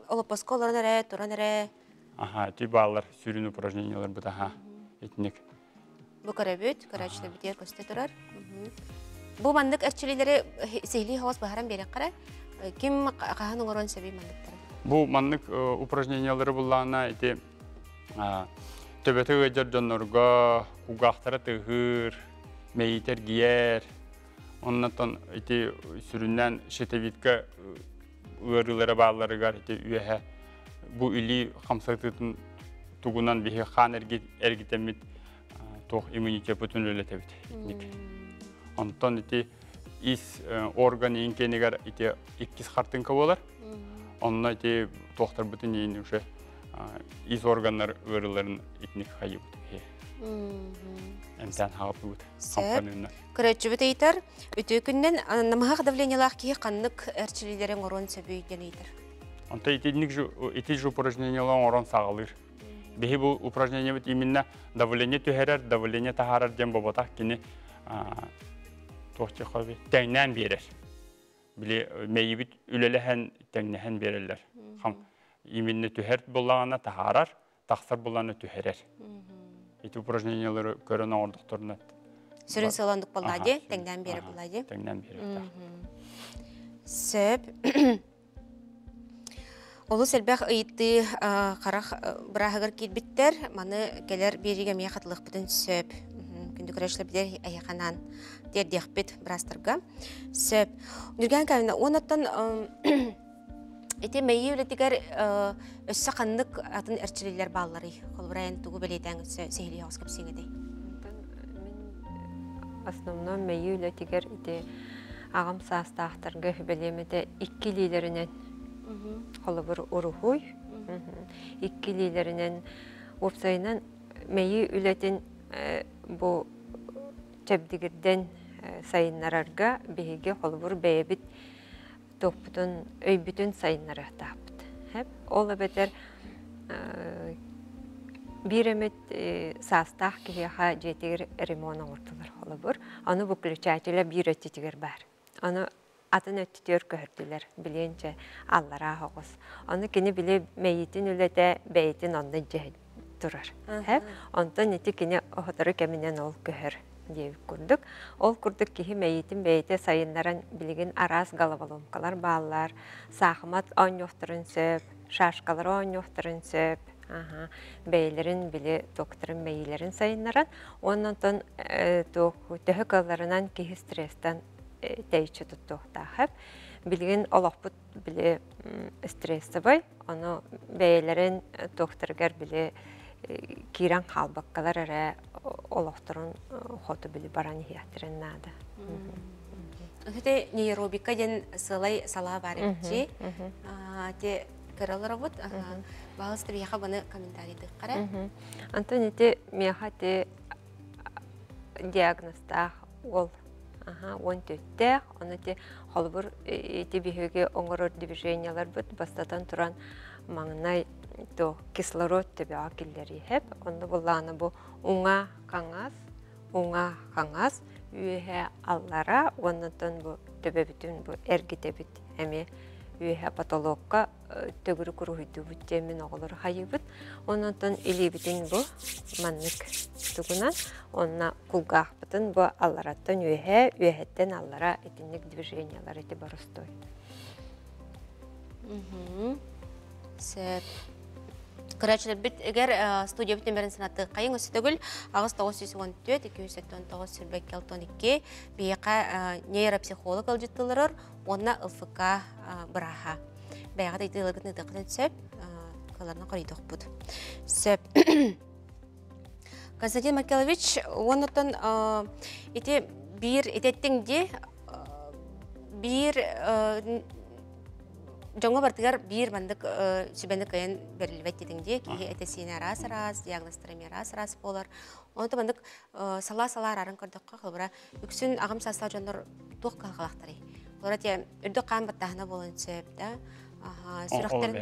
олоппоско олорон эрэ, туран эрэ. Аха, ити бааллар сүрүн упражненияларбыт аха итинник. Бу көрөбүт, көрөөччүлэр битиэр көстө турар. Бу маннык эрчилиилэри сиһилии хоҕус быһааран биэрэххэ ким хаһан оҥорон сөбүй манныктары? Бу маннык упражнениялары буллаҕына ити төбөтө ыалдьар дьоннорго кулгаахтара тыаһыыр, мэйиитэ эргийэр. Оннотон ити сүрүннээн щитовидка ыарыылара баалларыгар ити үөһэ бу илии хамсатыытын тугунан биһи хаан эргитэммит туох иммунитеппытын үлэлэтэбит итинник. Онтон ити ис орган иин кэнигэр ити иккис хартыҥка буолар. Онно ити туохтарбытын иин уже ис органнар ыарыыларын итинник хайыбыт. Эмтээн хаалбыт. Сөп. Көрөөччүбүт ыйытар, үтүө күннэн намыһах давлениелаах киһи ханнык эрчилиилэри оҥоруон сөбүй диэн ыйытар. Онто итинник ити же упражнениялар оҥорон саҕалыыр. Биһи бу упражнениебит именно давление түһэрэр, давление таһаарар диэн буолбатах кини Туох диэххэ тэҥнээн биэрэр. Били мэйибит үлэлэһэн тэҥнэһэн биэрэллэр. Именно түһэр буллаҕына таһаарар, тахсар буллаҕына түһэрэр. Ити упражнениялары көрөн оҥордохторуна Сүрүн сыаландык болла ди, тэҥнээн биэрэр болла ди. Тэҥнээн биэрэр. Сөп. Олус элбэх ыйытыы харах бырааһыгар киирбиттэр. Маны кэлэр биэриигэ эмиэ хатылыахпытын сөп. Күндү көрөөччүлэр эһиэхэ тиэрдиэхпит быраастарга. Сөп. Нүргээн кабина уонаттан ити мэйии үлэтигэр өссө ханнык атын эрчилиилэр баалларый? Холобура эн тугу бэлиэтээн өссө сиһилии оҕус кэпсиэҥ этэй? Мин основном мэйии үлэтигэр ити аҕам саастаахтарга бэлиэм этэ икки илиилэринэн холобур уруһуй икки илиилэринэн уопсайынан мэйии үлэтин бу чэбдигирдэн сайыннарарга биһиги холобур бэйэбит туохпутун өйбүтүн сайыннарыахтаахпыт. Ол эбэтэр биир эмит саастаах киһиэхэ дьиэтигэр ремонт оҥортулар холобур. Аны выключателя биир өттүтүгэр баар. Аны атын өттүтүгэр көһөрдүлэр. Билиэнчэ аллараа оҕус. Аны кини били мэйиитин үлэтэ бэйэтин онно дьэ турар. Онтон ити кини оһотору кэминэн ол көһөр диэбит курдук. Ол курдук киһи мэйиитин бэйэтэ сайыннаран билигин араас головоломкалар бааллар. Саахымат оонньуохтарын сөп, шашкалары оонньуохтарын сөп. Бэйэлэрин били докторын мэйиилэрин сайыннаран, уонна онтон төһө кыалларынан киһи стресстэн тэйиччи туттуохтаах. Билигин олохпут били стрессовый, ону бэйэлэрин туохтарыгар били киирэн хаалбаккалар эрэ олохторун хоту били баран иһиэхтэрин наада. Ити нейробика диэн сылай салаа бар эбитчи. Те кыраларабыт. Баалыс биһиэхэ баны комментарийдык кара. Антон ити миэхэ ити диагнозтаах уол 14-тээх, ону ити холобур ити биһиги оҥорор движенияларбыт бастатан туран маҥнай то кислород төбөҕө киллэрииһэп, онно буллаана бу уҥа хаҥас, уҥа хаҥас, үөһэ аллара, уоннатан бу төбөбүтүн бу эргитэбит эмиэ үөһэ потолокка төгүрүк уруһуйдуубут диэммин оҕолору хайыыбыт. Онон илиибитин бу маннык тугунан, онно кулгаахпытын бу аллараттан үөһэ, үөһэттэн аллара итинник движениялар ити боростой. Сөп. Көрөөччүлэрбит эгер студиябыт нөмерин санаты хайың өссө 8914 279 82 биһиэхэ нейропсихолог ылдьыттыларар уонна ЛФК бырааһа. Бэйэҕит ыйытыыларгытын ыытыаххытын сөп, кыларна хоруйдуохпут. Сөп. Константин Маркелович, уоннаттан ити биир итеттиҥ ди биир дьоҥҥо бартыгар биир мандык сүбэни кыайан бэриллибэт дитиҥ дии киһи этэ-сиинэ араас-араас, диагнозтара эмиэ араас-араас буолар. Онон мандык салаа-салаа арааран көрдөххө, холобура, үксүн аҕам саастаах дьоннор туох кыһалҕалаахтарый? Олора те үрдүк хаан баттааһына буолан сөп да. Сүрэхтэрин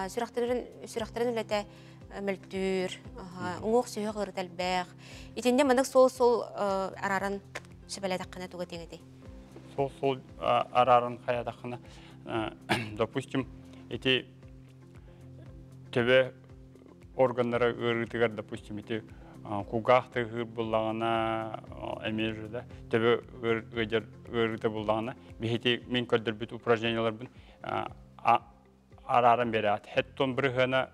сүрэхтэрин сүрэхтэрин үлэтэ мөлтүүр, уҥуох сүһүөх ыарыта элбэх. Итиннэ маннык суол-суол арааран сүбэлээтэххинэ туга тиҥ этэй? Суол-суол арааран хайаатаххына, допустим, ити төбө органнара ыарыытыгар, допустим, ити кулгаах тыаһыыр буллаҕына, эмиэ да төбө ыадьар ыарыыта буллаҕына, биһити мин көрдөрбүт упражненияларбын арааран бераат. Хеттон бырыһыана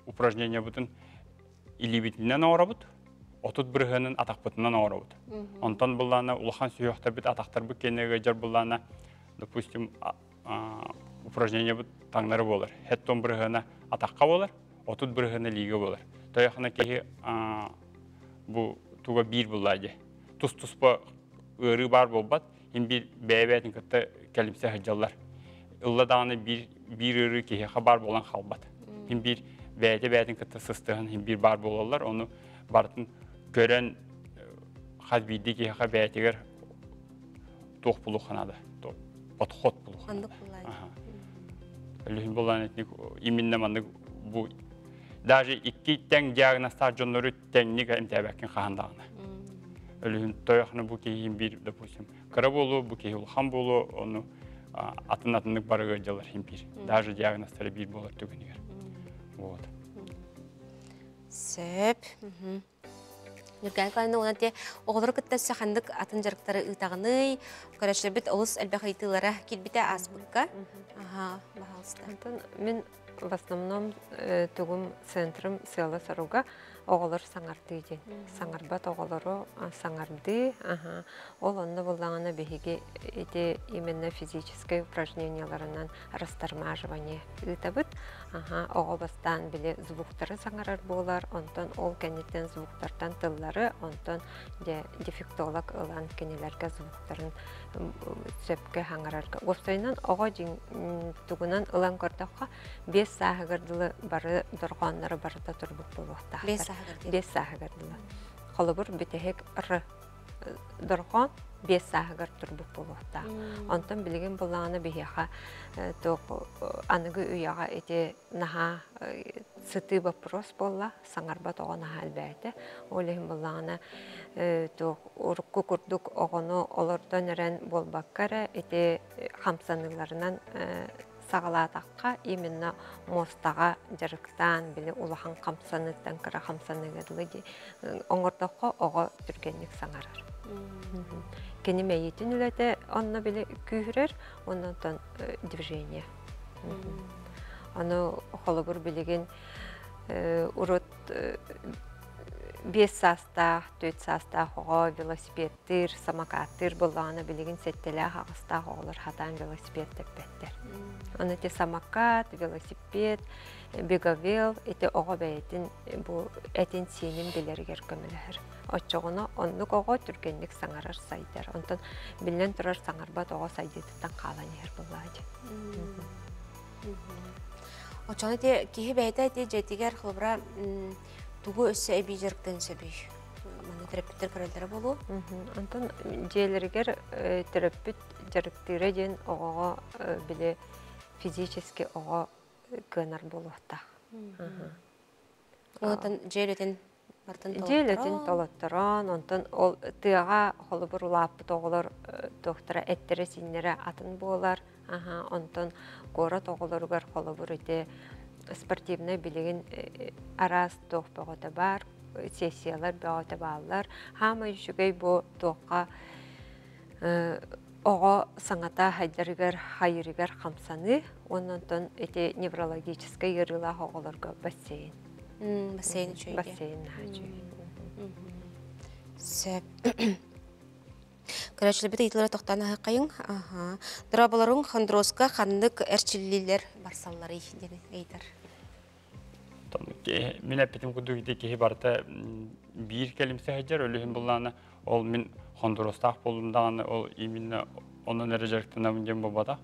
упражнениябытын илиибитинэн оҥоробут, 30 бырыһыанын атахпытынан оҥоробут. Онтон буллаана улахан сүһүөхтэрбит атахтарбыт киэнэ ыадьар буллаана, допустим, упражнениябыт таҥнары буолар. Хеттон бырыһыана атахха буолар, 30 бырыһыана лига буолар. Тойохына киһи бу туга биир буллаа дии. Тус-туспа ыарыы баар буолбат, им биир бэйэ-бэйэтин кытта кэлимсэ сылдьаллар. Ылла даҕаны биир биир ыарыы киһиэхэ баар буолан хаалбат. Им биир бэйэтэ-бэйэтин кытта сыстыһан им биир баар буолаллар, ону барытын көрөн хас биирдии киһиэхэ бэйэтигэр туох булуохха наада, подход булуохха наада. Өлүһүн булан этник именно маннык бу даже икки тэҥ диагнозтаах дьоннору тэҥник эмтээбэккин хаһан даҕаны. Өлүһүн тойохна бу киһи биир, допустим, кыра буолуо, бу киһи улахан буолуо, ону атын атыннык барыга дьалар хин биир. Даже диагностары биир буолар түгэнигэр. Вот. Сөп. Ньурган Николаевна, онон те оҕолору кытта өссө ханнык атын дьарыктары ыытаҕыный? Көрөөччүлэрбит олус элбэх ыйытыылара киирбитэ ааспыкка. Аха, баһаалыста. Онтон мин в основном тугум центрым сыала-соруга оҕолор саҥардыы диэн. Саҥарбат оҕолору саҥардыы. Ол онно буллаҕына биһиги ити именно физическэй упражненияларынан растормаживание ыытабыт. Оҕо бастаан били звуктары саҥарар буолар, онтон ол кэнниттэн звуктартан тыллары, онтон дьэ дефектолог ылан кинилэргэ звуктарын сөпкө саҥарарга. Уопсайынан оҕо дьиҥ тугунан ылан көрдөххө, 5 сааһыгар дылы бары дорҕоонноро барыта турбут буолуохтаахтар. 5 сааһыгар дылы. 5 сааһыгар дылы. Холобур, бүтэһик р дорҕоон 5 сааһыгар турбут буолуохтаах. Онтон билигин буллаҕына биһиэхэ туох аныгы үйэҕэ ити наһаа сытыы боппуруос буолла, саҥарбат оҕо наһаа элбээтэ. Ол иһин буллаҕына туох урукку курдук оҕону олордон эрэн буолбакка эрэ ити хамсаныыларынан саҕалаатахха именно муостаҕа дьарыктаан били улахан хамсаныыттан кыра хамсаныыга дылы оҥордоххо оҕо түргэнник саҥарар. Кини мэйиитин үлэтэ онно били күүһүрэр, оннонтон движение. Аны холобур билигин урут 5 саастаах, 4 саастаах оҕо велосипедтыыр, самокаттыыр буоллаҕына билигин сэттэлээх, аҕыстаах оҕолор хатаан велосипед тэппэттэр. Аны ити самокат, велосипед, беговел ити оҕо бэйэтин бу этин-сиинин билэригэр көмөлөһөр. Оччоҕуна оннук оҕо түргэнник саҥарар, сайдар. Онтон биллэн турар саҥарбат оҕо сайдыытыттан хаалан иһэр буоллаҕа дии. Оччоҕуна ити киһи бэйэтэ ити дьиэтигэр холобура тугу өссө эбии дьарыктыан сөбүй? Манна төрөппүттэр көрөллөрө буолуо. Онтон дьиэлэригэр төрөппүт дьарыктыыра диэн оҕоҕо били физически оҕо кыанар буолуохтаах. Онтон дьиэ үлэтин барытын Дьиэ үлэтин толотторон, онтон ол тыаҕа холобур улааппыт оҕолор туохтара эттэрэ-сииннэрэ атын буолар. Аха, онтон куорат оҕолоругар холобур ити спортивнай билигин араас туох бөҕөтө баар, сессиялар бөҕөтө бааллар. Хаамай үчүгэй бу туохха оҕо саҥата хайдарыгар хайырыгар хамсаныы уонна онтон ити неврологическай ыарыылаах оҕолорго бассейн. Бассейн үчүгэй. Бассейн наһаа үчүгэй. Сөп. Көрөөччүлэрбит ыйытыылара тохтоон аһыаххайыҥ. Аха. Дорооболоруҥ хондрозка ханнык эрчиллиилэр барсалларый диэн ыйытар. Мин эппитим курдук ити киһи барыта биир кэлимсэ сылдьар, өлүһүн буллаана ол мин хондрозтаах буоллум даҕаны ол именно онон эрэ дьарыктанабын диэн буолбатах.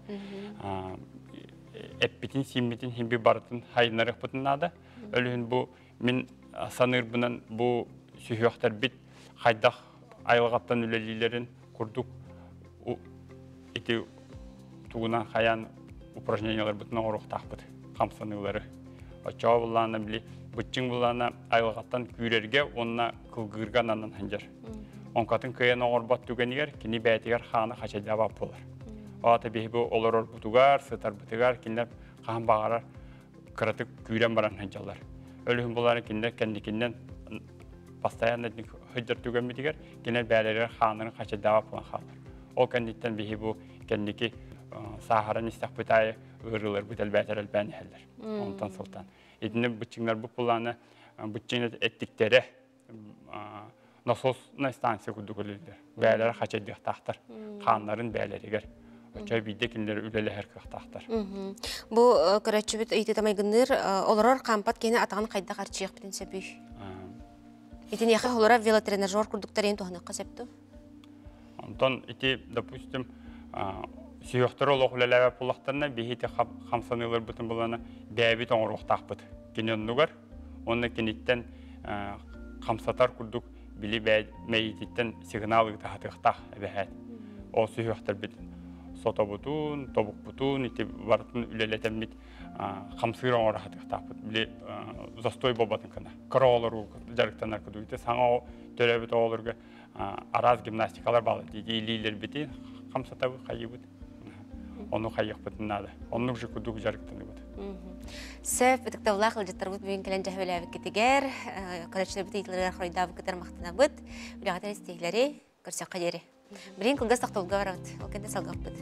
Эппитин, сииммитин химби барытын хайыннарыахпытын наада. Өлүһүн бу мин саныырбынан бу сүһүөхтэрбит хайдах айылҕаттан үлэлиилэрин курдук ити тугунан хайаан упражненияларбытын оҥоруохтаахпыт хамсаныылары. Оччоҕо буллаана били быччыҥ буллаана айылҕаттан күүрэргэ уонна кылгыырга ананан сылдьар. Оҥкатын кыайан оҥорбот түгэнигэр кини бэйэтигэр хаана хачайдаабат буолар. Аата биһи бу олорорбутугар, сытарбытыгар кинилэр хаһан баҕарар кыратык күүрэн баран сылдьаллар. Өлүһүн булаары кинилэр кэнникинэн постоянно сылдьар түгэммитигэр кинилэр бээлэригэр хааннарын хачайдаабат буолан хаалар. Ол кэнниттэн биһи бу кэнники сааһыран истэхпит аайы ыарыыларбыт элбээтэр элбээн иһэллэр. Онтон сылтан. Итини быччыҥнарбыт булааны быччыҥ эттиктэрэ насоснай станция курдук үлэлииллэр. Бээлэрэ хачайдыахтаахтар. Хааннарын бээлэригэр. Оччо биирдэ кинилэр үлэлэһэр кыахтаахтар. Бу көрөөччүбүт ыйытыыта майгынныыр олорор хаампат киһини атаҕын хайдах арчыйыахпытын сөбүй? Итиниэхэ олорор велотренажер курдуктар туһаныахха сөп дуо? Онтон ити, допустим, сүһүөхтэр олох үлэлээбэт буоллахтарына, биһи ити хамсаныыларбытын булана бэйэбит оҥоруохтаахпыт. Кини оннугар уонна киниттэн хамсатар курдук били мэйиититтэн сигнал ыыта эбэһээт. Ол сүһүөхтэрбит сотобутун, тобукпутун ити барытын үлэлэтэммит хамсыыр оҥоро сатыахтаахпыт. Били застой буолбатын гына. Кыра оҕолору дьарыктанар курдук. Ити саҥа төрөөбүт оҕолорго. Араас гимнастикалар баалар. Илиилэрбитин хамсатабыт, хайыбыт. Ону хайыахпытын наада. Оннук же курдук дьарыктаныбыт. Сөп, ытыктабыллаах ыалдьыттарбыт бүгүн кэлэн дьаһабэлээбиккитигэр, көрөөччүлэрбит ыйытыыларыгар хоруйдаабыккытыгар махтанабыт. Үлэҕитин истиилэри көрсөххө диэри. Билигин кылгас тохтобулга барабыт. Ол кэннэ салгыахпыт.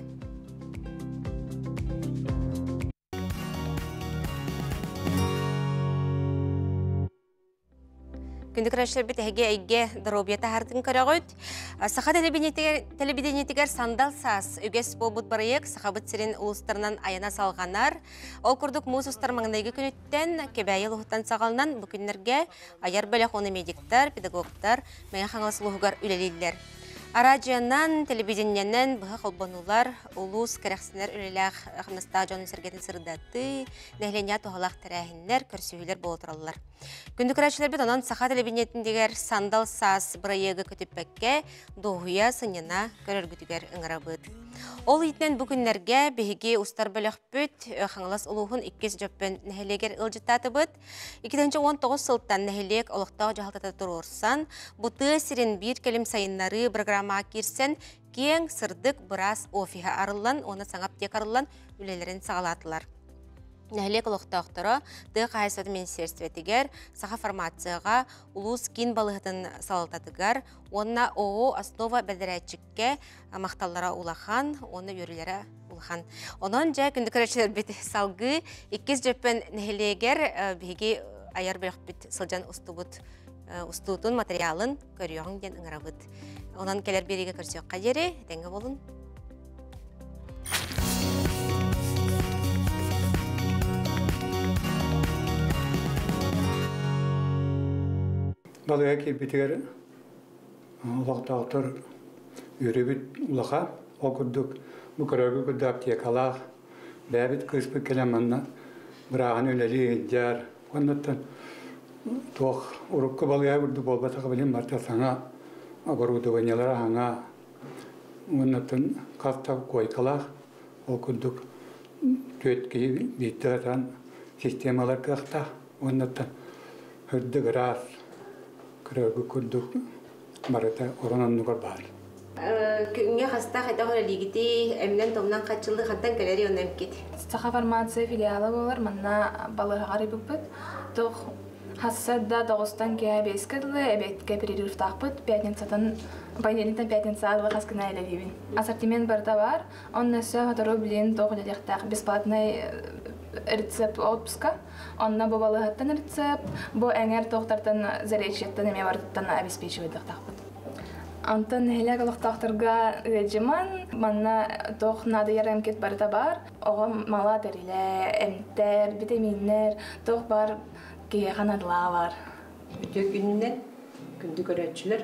Күндү көрөөччүлэрбит эһиги эйгэ доруобуйа таһаартын көрөҕүт. Саха телевидениетигэр Сандал саас үгэс буолбут бырайыак Сахабыт сирин улуустарынан айана салҕанар. Ол курдук муус устар маҥнайгы күнүттэн Кэбээйи улууһуттан саҕаланан бу күннэргэ айар бөлөх уонна медиктар, педагогтар Мэҥэ Хаҥалас улууһугар үлэлииллэр. Араадьыйанан, телевидениенэн быһа холбонуулар, улуус кэрэхсэнэр үлэлээх хамнастаах дьонун-сэргэтин сырдатыы, нэһилиэнньэҕэ туһалаах тэрээһиннэр, көрсүһүүлэр буола тураллар. Күндү көрөөччүлэрбит онон саха телевидениетигэр Сандал саас бырайыагы көтүппэккэ, дуоһуйа, сынньана көрөргүтүгэр ыҥырабыт. Ол иитинэн бу күннэргэ биһиги устар бөлөхпүт Хаҥалас улууһун иккис Дьөппөн нэһилиэгэр ыалдьыттаатыбыт. 2019 сылтан нэһилиэк олохтоох дьаһалтата туруорсан, бу тыа сирин биир кэлим сайыннарыы программаҕа киирсэн, киэҥ, сырдык быраас офиһа арыллан уонна саҥа аптека арыллан үлэлэрин саҕалаатылар. Нэһилиэк олохтоохторо тыа хаһаайыстыбатын министиэристибэтигэр, Саха фармацияҕа, улуус киин балыыһатын салалтатыгар уонна ООО «Основа» бэдэрээччиккэ махталлара улахан уонна үөрүүлэрэ улахан. Онон дьэ күндү көрөөччүлэрбит салгыы иккис Дьөппөн нэһилиэгэр биһиги айар бөлөхпүт сылдьан устубут устуутун материалын көрүөҕүҥ диэн ыҥырабыт. Онон кэлэр биэриигэ көрсүөххэ диэри этэҥҥэ буолун. Балыга киирбитигэр олохтоохтор үөрүүбүт улахан. Ол курдук бу көрөргө курдук аптекалаах бэйэбит кыыспыт кэлэн манна бырааһын үлэлии сылдьар. Оннуттан туох урукку балыыһа курдук буолбатах билин барыта саҥа оборудованиелара саҥа уоннаттан хас да куойкалаах ол курдук түөрт киһи биирдэ сатаан системалар кыахтаах уоннаттан үрдүк ыраас көрөргө курдук барыта орон оннугар баар. Күҥҥэ хаста хайдах үлэлиигитий, эминэн-томунан хаччылыы хантан кэлэрий онно эмкит? Саха фармация филиала буолар, манна балыыһаҕа арыйбыппыт. Туох хассарда тоҕустан киэһэ биэскэ дылы эбиэткэ перерывтаахпыт, пятницатан понедельниктан пятницаҕа дылы хас гына үлэлиибин. Ассортимент барыта баар, онно өссө сотору билигин туох үлэлиэхтээх бесплатный рецепт отпуска. Онно бу балыыһаттан рецепт, бу эҥэр туохтартан заречьеттан эмиэ барытыттан обеспечивайдыахтаахпыт. Онтон нэһилиэк олохтоохторго ыалдьыман, манна туох наадыйар эмкит барыта баар. Оҕо мала тэрилэ, эмтэр, битэмииннэр, туох баар киһиэхэ наадалааҕа баар. Үтүө күнүнэн, күндү көрөөччүлэр.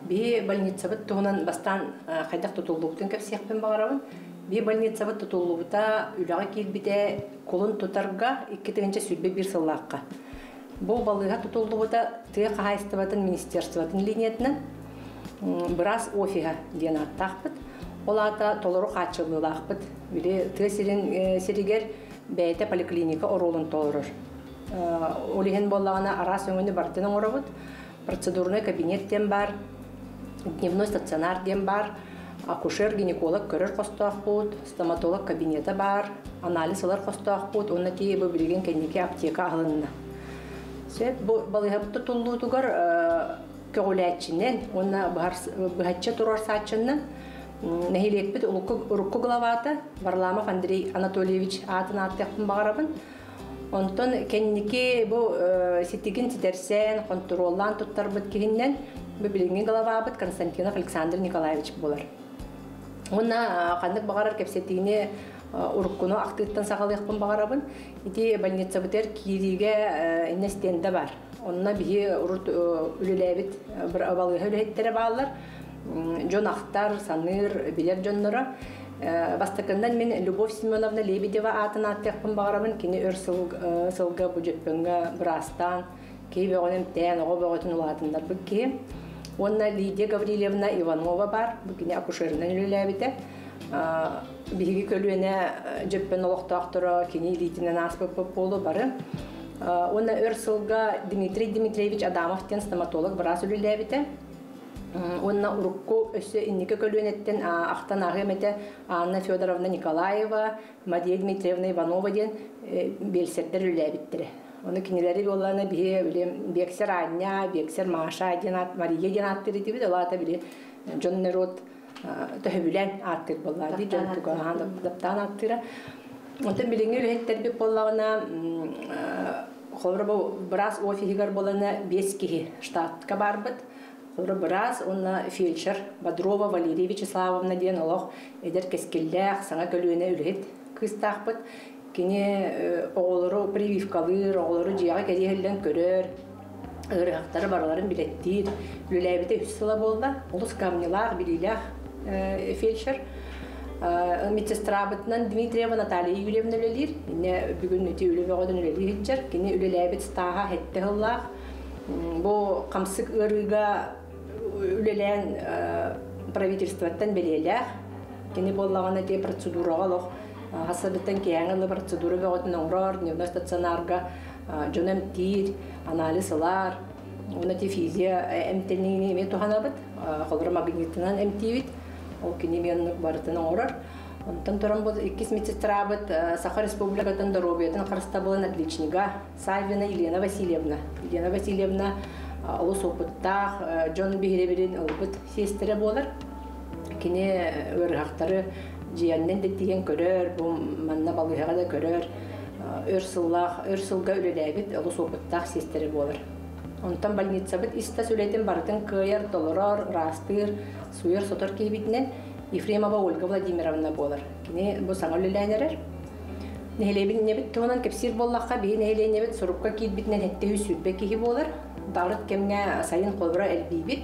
Биһи больницабыт туһунан бастаан хайдах тутуллубутун кэпсиэхпин баҕарабын. Биһи больницабыт тутуллубута, үлэҕэ киирбитэ кулун тутарга 2021 сыллаахха. Бу балыыһа тутуллубута тыа хаһаайыстыбатын министерствотын линиятынан быраас офиһа диэн ааттаахпыт. Ол аата толору хааччыллыылаахпыт. Били тыа сирин сиригэр бэйэтэ поликлиника оруолун толорор. Ол иһин буоллаҕына араас өҥөнү барытын оҥоробут. Процедурный кабинет диэн баар, дневной стационар диэн баар, акушер-гинеколог көрөр хостоохпут, стоматолог кабинета баар, анализ ылар хостоохпут уонна тиийэ бу билигин кэнники аптека аһылынна. Сөп, бу балыыһабыт тутуллуутугар көҕүлээччинэн уонна быһаччы туруорсааччыннан нэһилиэкпит урукку главата Варламов Андрей Анатольевич аатын ааттыахпын баҕарабын. Онтон кэнники бу ситигин ситэрсэн, хонтуруоллаан туттарбыт киһиннэн бу билиҥҥи главабыт Константинов Александр Николаевич буолар. Уонна ханнык баҕарар кэпсэтиини уруккуну ахтыыттан саҕалыахпын баҕарабын. Ити больницабытыгар киириигэ иннэ стендэ бар. Онно биһи урут үлэлээбит балыыһа үлэһиттэрэ бааллар. Дьон ахтар, саныыр, билэр дьонноро. Бастакыннан мин Любовь Семеновна Лебедева аатын ааттыахпын баҕарабын. Кини өр сылга бу Дьөппөҥҥө быраастаан, киһи бөҕөнү эмтээн, оҕо бөҕөтүн улаатыннарбыт киһи. Уонна Лидия Гаврильевна Иванова баар, бу кини акушерынан үлэлээбитэ. Биһиги көлүөнэ Дьөппөн олохтоохторо кини илиитинэн ааспыппыт буолу бары. Уонна өр сылга Дмитрий Дмитриевич Адамов диэн стоматолог быраас үлэлээбитэ. Онна урукку өссө инники көлүөнэттэн ахтан ааһыам этэ Анна Федоровна Николаева, Мария Дмитриевна Иванова диэн биэлсэрдэр үлэлээбиттэрэ. Ону кинилэри буоллаҕына биһи били биэксэр Аня, биэксэр Маша диэн аат, Мария диэн ааттыыр этибит. Ол аата били дьон народ төһөбүлээн ааттыыр буоллаҕа дии, дьон тугаһаан даптаан ааттыыра. Онтон билиҥҥи үлэһиттэрбит буоллаҕына холобура бу быраас офиһыгар буолана 5 киһи штатка баарбыт. Холобура быраас уонна фельдшер Бодрова Валерия Вячеславовна диэн олох эдэр кэскиллээх, саҥа көлүөнэ үлэһит кыыстаахпыт. Кини оҕолору прививкалыыр, оҕолору дьиэҕэ кэриэһиллэн көрөр, ыарыһахтары барыларын билэттиир. Үлэлээбитэ үс сыла буолла. Олус кыһамньылаах, билиилээх фельдшер. Медсестрабытынан Дмитриева Наталья Юрьевна үлэлиир. Инне бүгүн ити үлэ бөҕөтүн үлэлии сылдьар. Кини үлэлээбит стааһа 7 сыллаах. Бу хамсык ыарыыга үлэлээн правительствоттан бэлиэлээх. Кини буоллаҕына ити процедураҕа олох хасабыттан киэҥ ылы процедура бөҕөтүн оҥорор, дневной стационарга дьон эмтиир, анализ ылар. Уонна ити физия эмтэниини эмиэ туһанабыт. Холобура магнитынан эмтиибит. Ол кини эмиэ оннук барытын оҥорор. Онтон туран бу иккис медсестрабыт Саха Республикатын доруобуйатын харыстабылын отличнига Саввина Елена Васильевна. Елена Васильевна олус опыттаах, дьон биһирэбилин ылбыт сиэстэрэ буолар. Кини ыарыһахтары дьиэннэн да тиийэн көрөр, бу манна балыыһаҕа да көрөр, өр сыллаах, өр сылга үлэлээбит олус опыттаах сиэстэрэ буолар. Онтон больницабыт ис-тас үлэтин барытын кыайар, толорор, ыраастыыр, сууйар-сотор киһибитинэн Ефремова Ольга Владимировна буолар. Кини бу саҥа үлэлээн эрэр. Нэһилиэбин туһунан кэпсиир буоллахха, биһи нэһилиэнньэбит сурукка киирбитинэн 720 киһи буолар. Дарыт кэмҥэ сайын холобура элбиибит.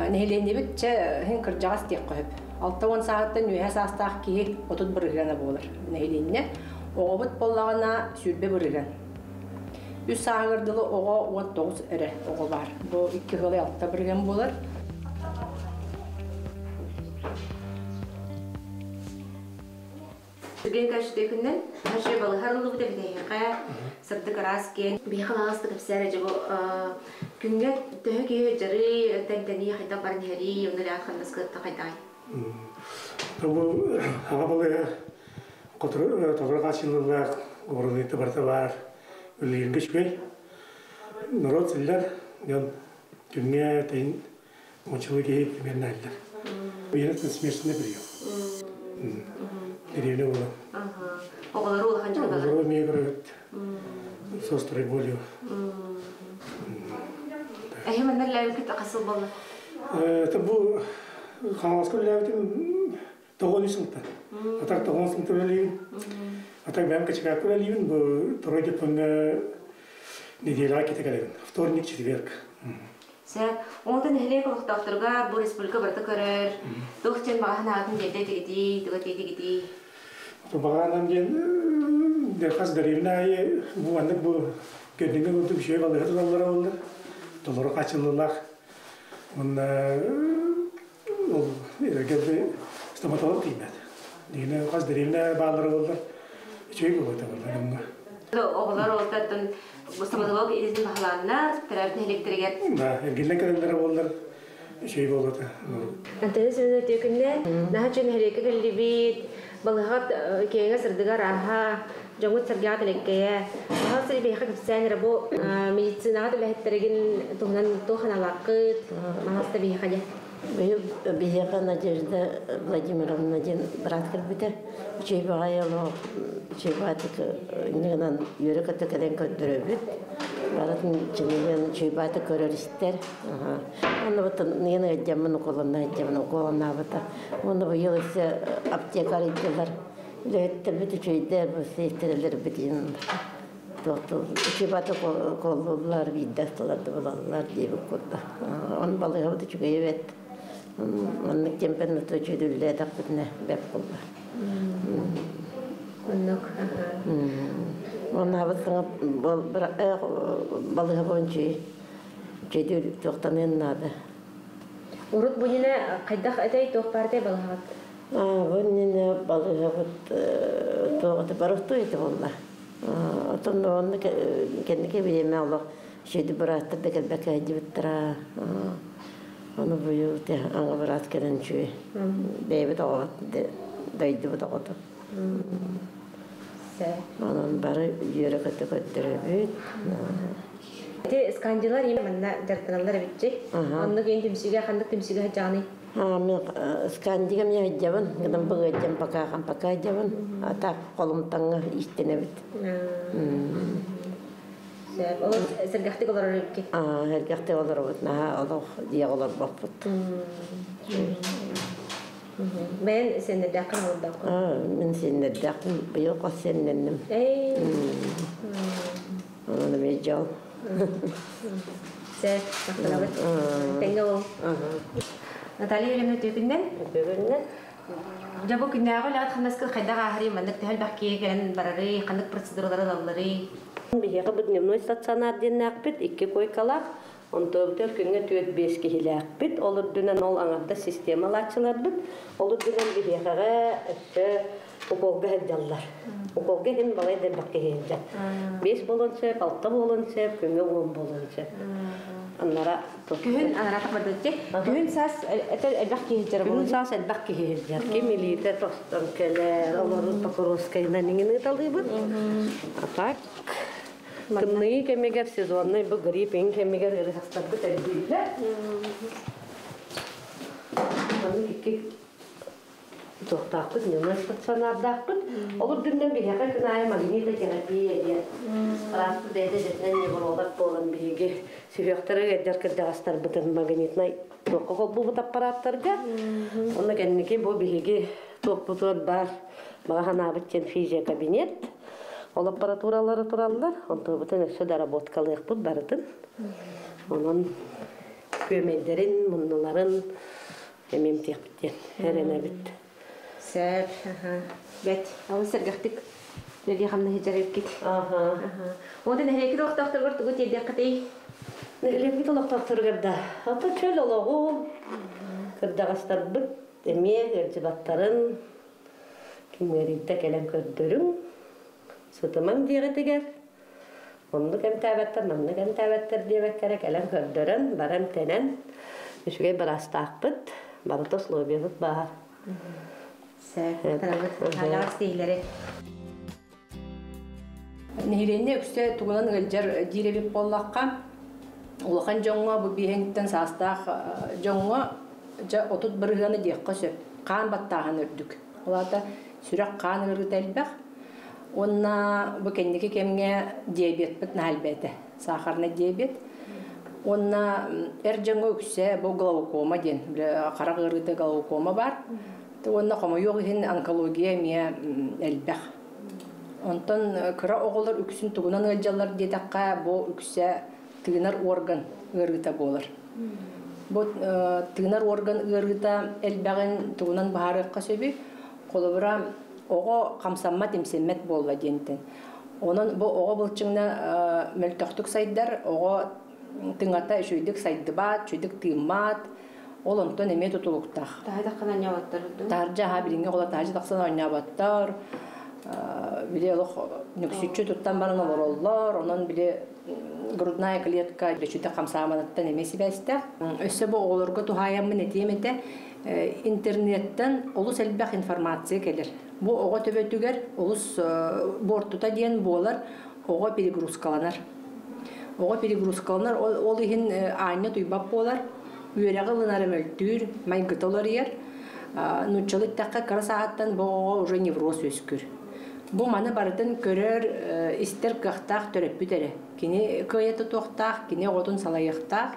Нэһилиэнньэбит чэ иһин кырдьаҕас диэххэ сөп. 60 сааһыттан үөһэ саастаах киһи 30 бырыһыана буолар нэһилиэнньэ. Оҕобут буоллаҕына 20 бырыһыан. Үс сааһыгар дылы оҕо 19 эрэ оҕо баар. Бу 2,6 бырыһыан буолар. Сергей Николаевич күннэн хаши балыһар ыллыбыт эбитэһиэхэ сырдык ыраас киэн биһиэхэ лаҕасты кэпсээр дьэ бу күҥҥэ төһө киһи дьарый тэнтэнии хайдах баран иһэрий онно лэҕэ ханнас кытта хайдаҕай? Бу аҕа балыһа толору хааччыллыылаах оборудование барыта баар үлэлииргэ үчүгэй. Народ силлэр дьон күҥҥэ тэйин ончулу киһи примерно эллэр. Уйанат смешанный прием. Деревня буолан. Оҕолору улахан дьон Оҕолору эмиэ көрөбүт. С острой болью. Эһи манна үлэлээбиккит хас сыл буолла? Это бу Хаҥаласка үлэлээбитим 9 сылтан. Атак 9 сылтан үлэлиибин. Атак бэйэм Качикаакка үлэлиибин. Бу второй дипломҥа неделяҕа ките кэлэбин. Вторник, четверг. Сэ, онтон нэһилиэк олохтоохторугар бу республика барыта көрөр, туох диэн баҕа санаатын тиэрдэ этигитий, туга тиэтигитий? Баҕанан диэн хас дэриэбинэ аайы бу маннык бу көрдүҥҥэ курдук үчүгэй балыыһа туталлара буоллар, толору хааччыллыылаах. Уонна ол эргэ стоматолог тиийбэт. Дигинэ хас дэриэбинэ бааллара буоллар, үчүгэй буолуо этэ буолла дьоҥҥо. Оҕолор олортон стоматолог идэтин баһылааннар, төрөөбүт нэһилиэктэригэр. Да, эргиллэн кэлэллэрэ буоллар, үчүгэй буолуо этэ. Антонина Семеновна үтүө наһаа үчүгэй нэһилиэккэ кэллибит, балыһаҕат киэҥэ сырдыгар ааһа, дьоҥҥут сэргэҕэ тэлэккэйэ. Баһал сири биһиэхэ кэпсээн эрэ бу медицинаҕа үлэһиттэригин туһунан туох аналааххыт, маһаста биһиэхэ дьэ. Биһиэхэ Надежда Владимировна диэн брат кэлбитэ. Үчүгэй баҕайы олох үчүгэй баҕайытык иннигинэн үөрэ-көтө кэлэн көрдөрөбүт. Барытын чинийэн үчүгэй баҕайытык көрөр истэр. Онно бутун ныйын ыалдьаммын уколонна ыалдьаммын уколоннаабыта. Уонна быйыл өссө аптека арыйдылар. Үлэһиттэрбит үчүгэйдэр, бу сиэстэрэлэрбит үчүгэй баҕайытык коллууллар, биирдэ астылар да булаллар диэбит курдук. Он балыыһабыт үчүгэй эбит. Маннык темпен үчүгэй бэп буолла. Оннук. Онно саҥа балыыһа боюнча үчүгэй туохтаныан наада. Урут бу нина хайдах этэй туох баар балыһаҕыт? Бу нина балыыһабыт туоҕата барахтуу ити буолла. Отон онно кэнники бириэмэ олох үчүгэй бырааттар да кэлбэккэ сылдьыбыттара. Оны быйыл те аңа брат келен чүй. Бэйбит оҕо дойдубут оҕото. Онон бары үөрэ көтө көттөрөбүт. Ити скандилар им манна дьарыктаналлар эбитчи. Оннук ин түмсүүгэ ханнык түмсүүгэ сылдьаҕыный? Мен скандига мен сылдьабын, гынан быгыадьам пока пока сылдьабын. А так холумтаҥҥа истэнэбит. Сөп. Ол сэргэхтик олорор эбиккит. Сэргэхтик олоробут, наһаа олох дьиэҕэ олорбоппут. Бэйэн сиэннэрдээххин олордооххун? Мин сиэннэрдээхпин, быйыл хос сиэннэнним. Онон эмиэ дьол. Сөп, махтанабыт. Тэҥҥэ ол. Наталья Юрьевна үтүөкүннэн. Үтүөкүннэн. Дьэ бу күннээҕи үлэҕит хамнаскыт хайдах ааһарый, маннык төһө элбэх киһи кэлэн барарый, ханнык процедуралары ылалларый? Биһиэхэ бу дневной стационар диэннээхпит, икки койкалаах, онтуобутугар күҥҥэ 4-5 киһилээхпит. Ол үрдүнэн ол аҥардас системалааччыларбыт. Ол үрдүнэн биһиэхэҕэ өссө уколга сылдьаллар. Уколга иһин балай да элбэх киһи сылдьар. 5 буолуон сөп, 6 буолуон сөп, күҥҥэ 10 буолуон сөп. Аннара Күһүн анараатах бардаччы. Күһүн саас элбэх киһи сылдьар Күһүн саас элбэх киһи сылдьар. Ким илиитэ тостон кэлэр, олору Покровскайынан иҥин ыыталыыбыт. А так тымныы кэмигэр сезонный бу грипп иҥ кэмигэр ыарыһахтарбыт элбииллэр. Маннык икки туохтаахпыт, дневной стационардаахпыт. Ол үрдүнэн биһиэхэ күн аайы магнитотерапия диэн араспыт бэйэтэ дэтинэн невролог буолан биһиги сүһүөхтэрэ ыалдьар кырдьаҕастарбытын магнитнай туохха холбуубут аппараттарга. Онно кэнники бу биһиги туохпутугар баар баҕа санаабыт диэн физиокабинет. Ол аппаратуралары тураллар. Онтубутун өссө доработкалыахпыт барытын. Онон күөмэйдэрин, муннуларын эмиэмтиэхпит диэн эрэнэбит. Сөп. Бэт. Олус сэргэхтик үлэлии хамнаһы дьарыйбыккит. Онтон нэһилиэккит олохтоохторугар тугу тиэрдиэххитий? Нэһилиэкпит олохтоохторугар да ото чөл олоҕу кырдьаҕастарбыт эмиэ ыалдьыбаттарын ким ыарыйда кэлэн көрдөрүҥ, сытымаҥ диэҕитигэр оннук эмтээбэттэр, маннык эмтээбэттэр диэбэккэ кэлэн көрдөрөн, бары эмтэнэн, үчүгэй быраастаахпыт, барыта условиябыт баар. Нэһилиэнньэ үксэ тугунан ыалдьар диир эбит буоллахха, улахан дьоҥҥо бу биэһиҥиттэн саастаах дьоҥҥо дьэ 30 бырыһыаны диэххэ сөп. Хаан баттааһын үрдүк. Ол аата сүрэх хаан ыарыыта элбэх. Уонна бу кэнники кэмҥэ диабетпыт наһаа элбээтэ. Сахарный диабет. Уонна эр дьоҥҥо үксэ бу глаукома диэн харах ыарыыта глаукома бар. Уонна хомойуох иһин онкология эмиэ элбэх. Онтон кыра оҕолор үксүн тугунан ыалдьаллар диэтэххэ, бу үксэ тыынар орган ыарыыта буолар. Бу тыынар орган ыарыыта элбэҕин тугунан быһаарыахха сөбүй? Холобура, оҕо хамсаммат, имсэммэт буолла диэнтэн. Онон бу оҕо былчыҥна мөлтөхтүк сайдар, оҕо тыҥата үчүгэйдик сайдыбат, үчүгэйдик тыыммат, ол онтон эмиэ тутулуктаах. Таһы таххан оонньооботтор. Таһырдьа аһа билиҥҥи оҕолор таһырдьа тахсан оонньооботтор. Били олох нүксүччү туттан баран олороллор, онон били грудная клетка үчүтэ хамсааманыттан эмиэ сибээстээх. Өссө бу оҕолорго туһаайаммын этиэм этэ, интернеттэн олус элбэх информация кэлэр. Бу оҕо төбөтүгэр олус буортута диэн буолар, оҕо перегрузкаланар. Оҕо перегрузкаланар, ол иһин аанньа туйбат буолар, үөрэҕи ылынара мөлтүүр, майгыта уларыйар. Нууччалыы эттэххэ, кыра сааһыттан бу оҕоҕо уже невроз үөскүүр. Бу маны барытын көрөр, истэр кыахтаах төрөппүт эрэ. Кини кыайа тутуохтаах, кини оҕотун салайыахтаах.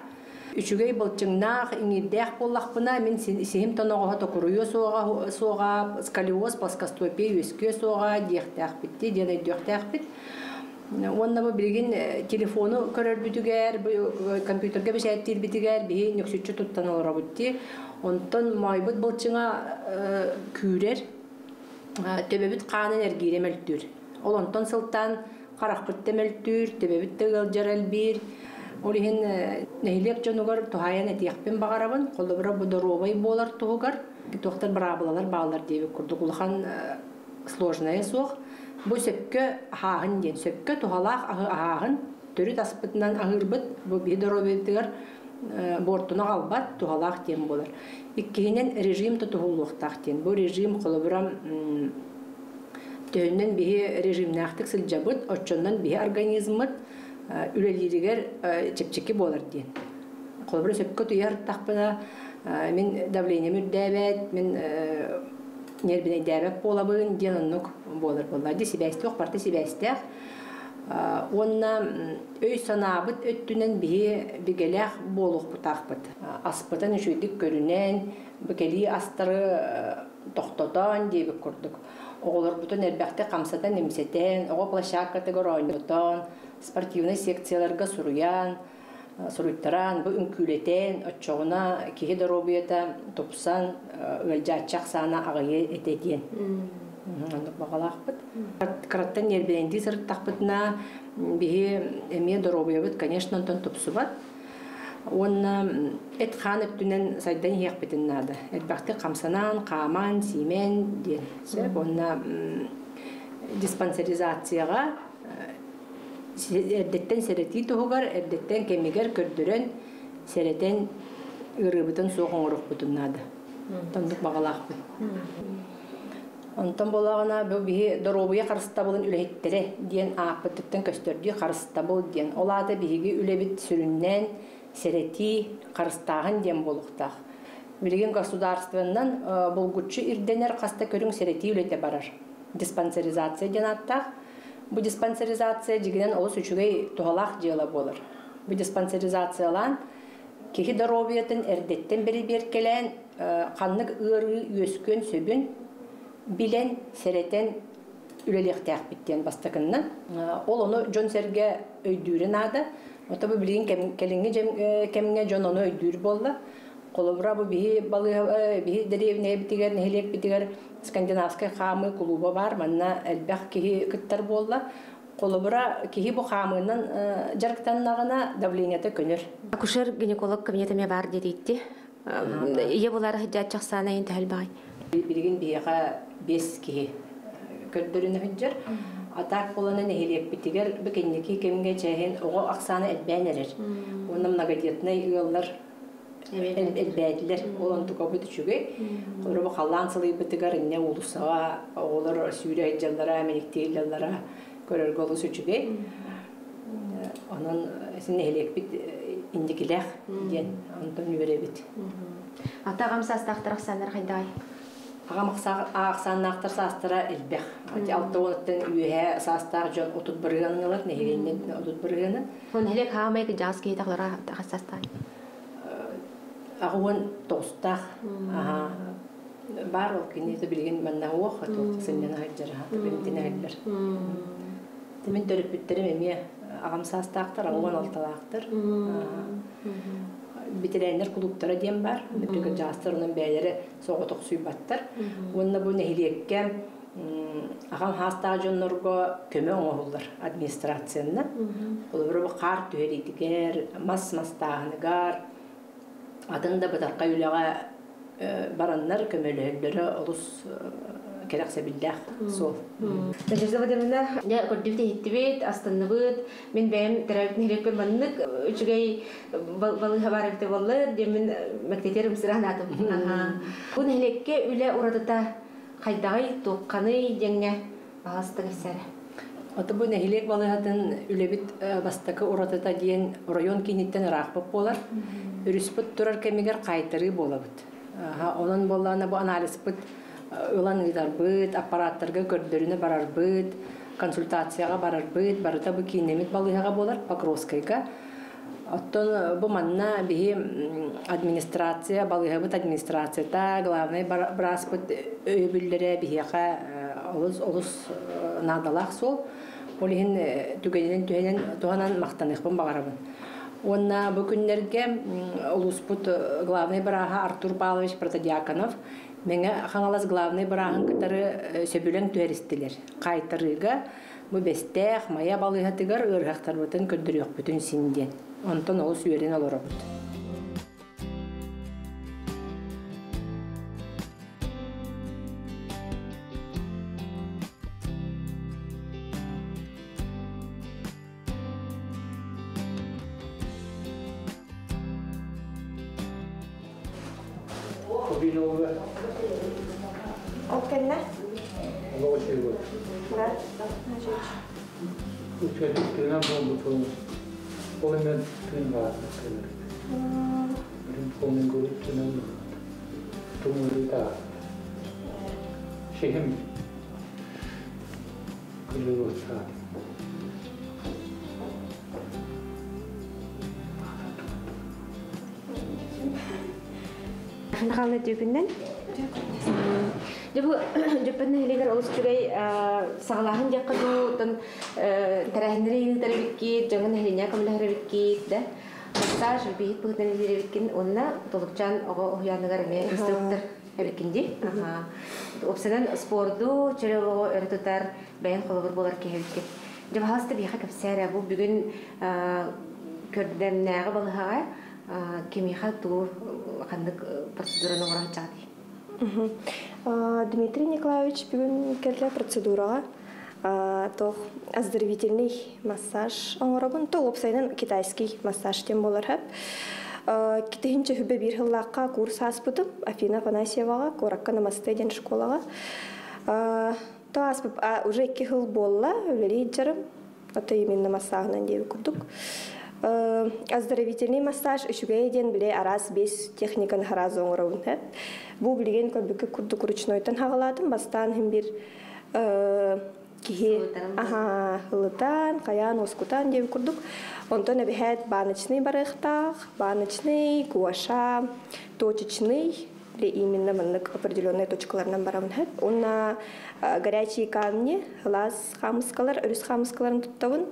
Үчүгэй былчыҥнаах, иҥиирдээх буоллахпына, мин сиһим тоноҕоһо токуруйуо суоҕа, суоҕа, сколиоз, плоскостопия үөскүө суоҕа диэхтээхпит диэн өйдүөхтээхпит. Уонна бу билигин телефону көрөрбүтүгэр, компьютерга бэчээттиирбитигэр биһи нүксүччү туттан олоробут дии. Онтон моойбут былчыҥа күүрэр, төбөбүт хаанын эргиирэ мөлтүүр. Ол онтон сылтаан харахпыт да мөлтүүр, төбөбүт да ыалдьар элбиир. Ол иһин нэһилиэк дьонугар туһаайан этиэхпин баҕарабын, холобура бу доруобай буолар туһугар туохтар быраабылалар бааллар диэбит курдук улахан сложное суох. Бу сөпкө аһааһын диэн, сөпкө туһалаах аһы аһааһын, төрүт аспытынан аһыырбыт бу биһи доруобуйабытыгар Буортуну аҕалбат, туһалаах диэн буолар. Иккиһинэн режим тутуһуллуохтаах диэн. Бу режим холобура төһөннөн биһи режимнээхтик сылдьабыт, оччоннон биһи организммыт үлэлииригэр чэпчэки буолар диэн. Холобура сөпкө утуйар тахпына мин давлением үрдээбэт, мин нервинэйдээбэт буолабын диэн оннук буолар буолла. Ди сибээстээх, барыта сибээстээх. Уонна өй санаабыт өттүнэн биһи бигэлээх буолуохпутаахпыт. Аспытын үчүгдүк көрүнэн, бу кэлии астары тохтотон диэбит курдук. Оҕолорбутун элбэхтик хамсатан имсэтэн, оҕо площадкатыгар оонньотон, спортивнай секцияларга суруйан, суруйтаран, бу үҥкүүлэтэн, оччоҕуна киһи доруобуйата тупсан, ыалдьааччы ахсаана аҕыйы этэ диэн. Оннук баҕалаахпыт. Кыраттан нервинэйдии сырыттахпытына, биһи эмиэ доруобуйабыт, конечно, онтон тупсубат. Уонна эт-хаан өттүнэн сайдан иһиэхпитин наада. Элбэхтик хамсанан, хааман, сиимэн диэн. Сөп. Уонна диспансеризацияҕа эрдэттэн сэрэтии туһугар, эрдэттэн кэмигэр көрдөрөн, сэрэтэн ыарыыбытын суох оҥоруохпутун наада. Оннук баҕалаахпын. Онтон буоллаҕына бу биһи доруобуйа харыстабылын үлэһиттэрэ диэн ааппытыттан көстөрдүү харыстабыл диэн. Ол аата биһиги үлэбит сүрүннээн сэрэтии, харыстааһын диэн буолуохтаах. Билигин государственнан булгуччу ирдэнэр хаста көрүҥ сэрэтии үлэтэ барар. Диспансеризация диэн ааттаах. Бу диспансеризация дьигинэн олус үчүгэй туһалаах дьыала буолар. Бу диспансеризациялаан киһи доруобуйатын эрдэттэн бэрэбиэркэлээн ханнык ыарыы үөскүөн сөбүн билэн, сэрэтэн үлэлиэхтээхпит диэн бастакыннан. Ол ону дьон-сэргэ өйдүүрэ наада. Ото бу билигин кэлиҥҥи кэмҥэ дьон ону өйдүүр буолла. Холобура бу биһи балыыһа биһи дэриэбинэбитигэр, нэһилиэкпитигэр скандинавскай хаамыы кулууба баар. Манна элбэх киһи кыттар буолла. Холобура киһи бу хаамыынан дьарыктаннаҕына давлениета көнөр. Акушер гинеколог кабинет эмиэ баар диэтиитти. Ийэ булар сылдьааччы ахсаана иһин төһө элбэҕий? Билигин биһиэхэ 5 киһи көрдөрүнэ сылдьар. А так буолана нэһилиэкпитигэр бу кэнники кэмҥэ чээһин оҕо ахсаана элбээн эрэр. Уонна многодетнай ыаллар элбээтилэр. Ол онтукабыт үчүгэй. Холобура бу халлаан сылыйбытыгар иннэ уулуссаҕа оҕолор сүүрэ сылдьаллара, мэниктии сылдьаллара көрөргө олус үчүгэй. Онон син нэһилиэкпит инникилээх диэн онтон үөрэбит. Ата аҕам саастаахтар ахсааннара хайдаҕай? Аҕам ахсааннаахтар саастара элбэх. 60-ттан үөһэ саастаах дьон 30% ылар, нэһилиэнньэ 30%. Нэһилиэк хаамай кыдьаас киһи тахлара хас саастаах? 89-таах. Баар ол кини билигин манна уох сынньана сылдьар, бэмтинэ сылдьар. Мин төрөппүттэрим эмиэ аҕам саастаахтар, 86-лаахтар. Бэтэрээннэр кулууптара диэн баар. Кырдьаҕастар онон бэйэлэрэ соҕотохсуйбаттар. Уонна бу нэһилиэккэ аҕам саастаах дьоннорго көмө оҥоһуллар администрациянан. Холобура бу хаар түһэриитигэр, мас мастааһыныгар, атын да бытархай үлэҕэ бараннар көмөлөһөллөрө олус кэрэхсэбиллээх суол. Надежда Владимировна, дьэ көрдүбүт иһиттибит, астынныбыт. Мин бэйэм төрөөбүт нэһилиэкпэр маннык үчүгэй балыыһа баар эбитэ буоллар диэн мин мэктиэтигэр ымсыраан аатым. Бу нэһилиэккэ үлэ уратыта хайдаҕый, туохханый диэҥҥэ баҕастык эсэрэ. Ото бу нэһилиэк балыыһатын үлэбит бастакы уратыта диэн оройуон кииниттэн ыраахпыт буолар. Өрүспүт турар кэмигэр хаайтарыы буолабыт. Онон буоллаҕына бу анализпыт ылан ыытарбыт, аппараттарга көрдөрүнэ барарбыт, консультацияҕа барарбыт, барыта бу кииннэммит балыыһаҕа буолар, Покровскайга. Оттон бу манна биһи администрация, балыыһабыт администрацията, главный бырааспыт өйөбүллэрэ биһиэхэ олус олус наадалаах суол. Ол иһин түгэнинэн түһэнэн туһанан махтаныахпын баҕарабын. Уонна бу күннэргэ улууспут главный бырааһа Артур Павлович Протодьяконов Мэҥэ Хаҥалас главный бырааһын кытары сөбүлэҥ түһэристилэр. Хаайтарыыга бу Бэстээх Майа балыыһатыгар ыарыһахтарбытын көрдөрүөхпүтүн син диэн. Онтон олус үөрэн олоробут. Ол тыын олла. Ол кэннэ? Олоҕу чуйбут. Да. Үчүгэйдик тыынан буолбут. Ол эмэн тыын баар. Билим полный год тыынан тумулута. Шехим күлүгөсса. Ханхалны түйкүннен? Дьэ бу Дьөппөн нэһилиэгэр олус үчүгэй саҕалааһын диэххэ дуу, оттон тэрээһиннэри ыытар эбиккит, дьоҥҥо нэһилиэнньэ көмөлөһөр эбиккит да. Массаж биһик быһыытынан үлэлиир эбиккин уонна Толукчаан оҕо уһуйааныгар эмиэ инструктор эбиккин дии. Уопсайынан спорду, чөл олоҕу өрө тутар, бэйэҥ холобур буолар киһи эбиккин. Дьэ, баһаалыста биһиэхэ кэпсээ эрэ, бу бүгүн көрдөмнөөҕү балыһаҕа кимиэхэ тугу ханнык процедураны оҥоро сылдьаҕытый? Дмитрий Николаевич бүгүн кэллэ процедураҕа туох оздоровительный массаж оҥоробун. То уопсайынан китайский массаж диэн буолар сөп. Китиһинчэ хүбэ биир сыллаахха курс ааспытым Афина Афанасьеваҕа куоракка Намасте диэн школаҕа. То ааспып уже икки сыл буолла үлэлии сылдьарым. Ото именно массааһынан диэби курдук. Оздоровительный массаж үчүгэй диэн биле араас бес техниканы харазы оҥоробун. Бу билигин көрбүккэ курдук ручнойтан хаҕалаатым. Бастаан хим бир киһи ылытан, хайаан, уоскутан диэби курдук. Онтон эбиһээт баночный барыахтаах, баночный, гуаша, точечный, или именно маннык определенные точкаларынан барабын хэт. Уонна горячие камни, лаз хаамыскалар, өрүс хаамыскаларын туттабын.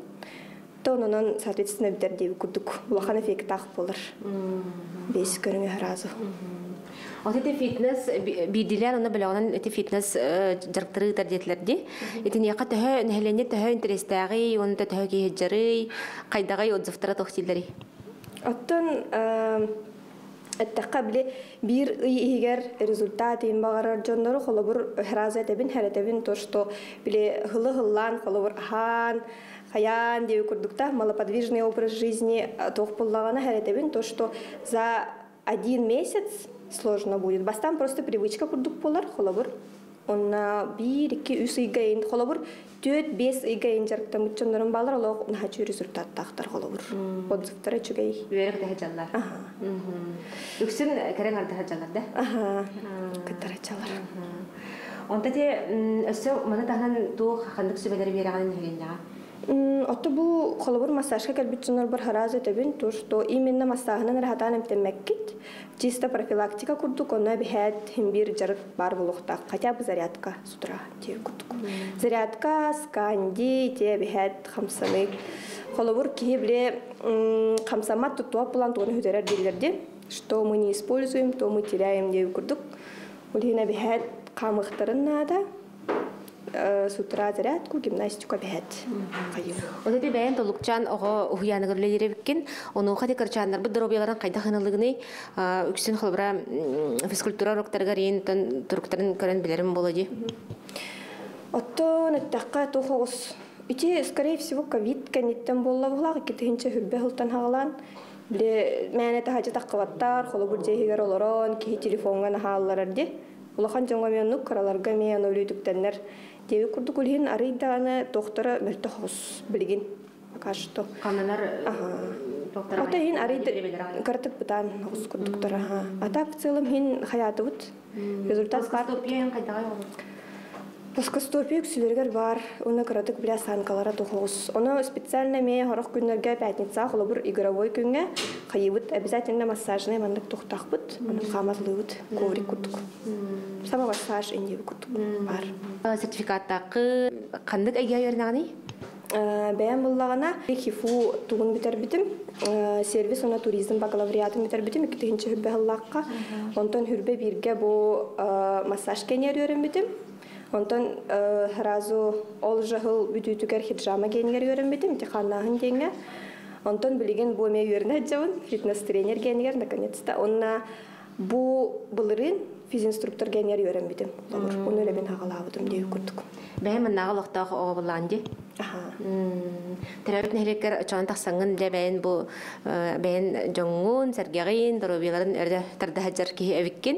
То онон, соответственно, бүтэр диэби курдук улахан эффектаах буолар. Бес көрүҥэ сразу. Вот эти фитнес биирдилээн онно бөлөҕүнэн эти фитнес дьарыктары ыытар диэтилэр дии. Итиниэхэ төһө нэһилиэнньэ төһө интэриэстээҕий уонна төһө киһи сылдьарый, хайдаҕый отзывтара туох дииллэрий? Оттон эттэххэ били биир ый иһигэр результат иин баҕарар дьоннору холобур сразу этэбин хэрэтэбин то что били хылы-хыллаан холобур аһаан хайаан диэби курдукта малоподвижный образ жизни туох буллаҕына хэрэтэбин то что за один месяц сложно будет бастаан просто привычка курдук буолар холобур онна биир икки үс ыйга ин холобур түөрт биэс ыйга ин дьарыктаммыт дьоннорум баалар олох наһаа результаттаахтар холобур отзывтара үчүгэй үөрэх да сылдьаллар үксүн кэрэ аҥарда сылдьаллар да кыттара дьаллар онто те өссө маны таһынан туох ханнык сүбэлэри биэрэҕин нэһилиэнньэҕэ? Ото бу холобур массажка кэлбит дьоннорбор сразу этэбин, то что именно массааһынан эрэ сатаан эмтэммэккит. Чисто профилактика курдук, онно эбиһээт хин биир дьарык баар буолуохтаах. Хотя бы зарядка с утра диир курдук. Зарядка, сканди, те эбиһээт хамсаныы. Холобур киһи биле хамсаммат туттуа булан тугуну хүтэрэр дииллэр ди. Что мы не используем, то мы теряем диир курдук. Ол иһин эбиһээт хаамыахтарын наада. С утра зарядку, гимнастику эбиһээт хайыы. Вот эти бэйэн Толукчаан оҕо уһуйааныгар үлэлиир эбиккин. Онуоха ти кырачааннарбыт доруобуйаларын хайдах ылыгыный? Үксүн холобура физкультура уруоктарыгар иин туруктарын көрөн билэрим буолуо дии. Оттон эттэххэ туох оҕус ити скорее всего ковид кэнниттэн буолла буолаах икки тыһыынча хүрбэ сылтан хаҕалаан били мээнэ таһадьа таххыбаттар холобур дьиэ олорон киһи телефоҥҥа наһаалларар ди улахан дьоҥҥо эмиэ оннук кыраларга эмиэ ону үлүтүктэннэр диэби курдук улиһин арый даҕаны туохтара мөлтөх оҕус билигин пока что Хамнанар Ото иһин арый кыратык бытаан оҕус курдуктар а так в целом иһин хаятыбыт результат бар. Плоскостопие үксүлэригэр баар уонна кыратык бля санкалара тухоҕус. Ону специально эмиэ сорох күннэргэ пятница холобур игровой күҥҥэ хайыыбыт обязательно массажнай маннык тухтахпыт, ону хааматлыыбыт коврик курдук. Самомассаж индиэби курдук баар. Сертификаттаахы ханнык эйгэ үөрэнэҕиний? Бэйэм буллаҕына ХИФУ тугун бүтэрбитим, сервис уонна туризм бакалавриатын бүтэрбитим икки тыһыынча хүрбэ сыллаахха. Онтон хүрбэ бииргэ бу массаж кэннигэр үөрэммитим. Онтон сразу ол же сыл бүтүүтүгэр хиджама генигэр үөрэммитим, тиханнааһын диэҥҥэ. Онтон билигин бу эмиэ үөрэнэ сылдьабын, фитнес-тренер генигэр наконец-то. Онна бу былырыын физинструктор генигэр үөрэммитим. Холобур, ону үлэбин хаҕалаабытым диэби курдук. Бэйэм маннааҕы олохтоох оҕо буллаан дии. Аха. Төрөөбүт нэһилиэккэр очоон тахсаҥҥын дьэ бэйэн бу бэйэн дьоҥҥун, сэргэҕин, доруобуйаларын өрө тарда сылдьар киһи эбиккин.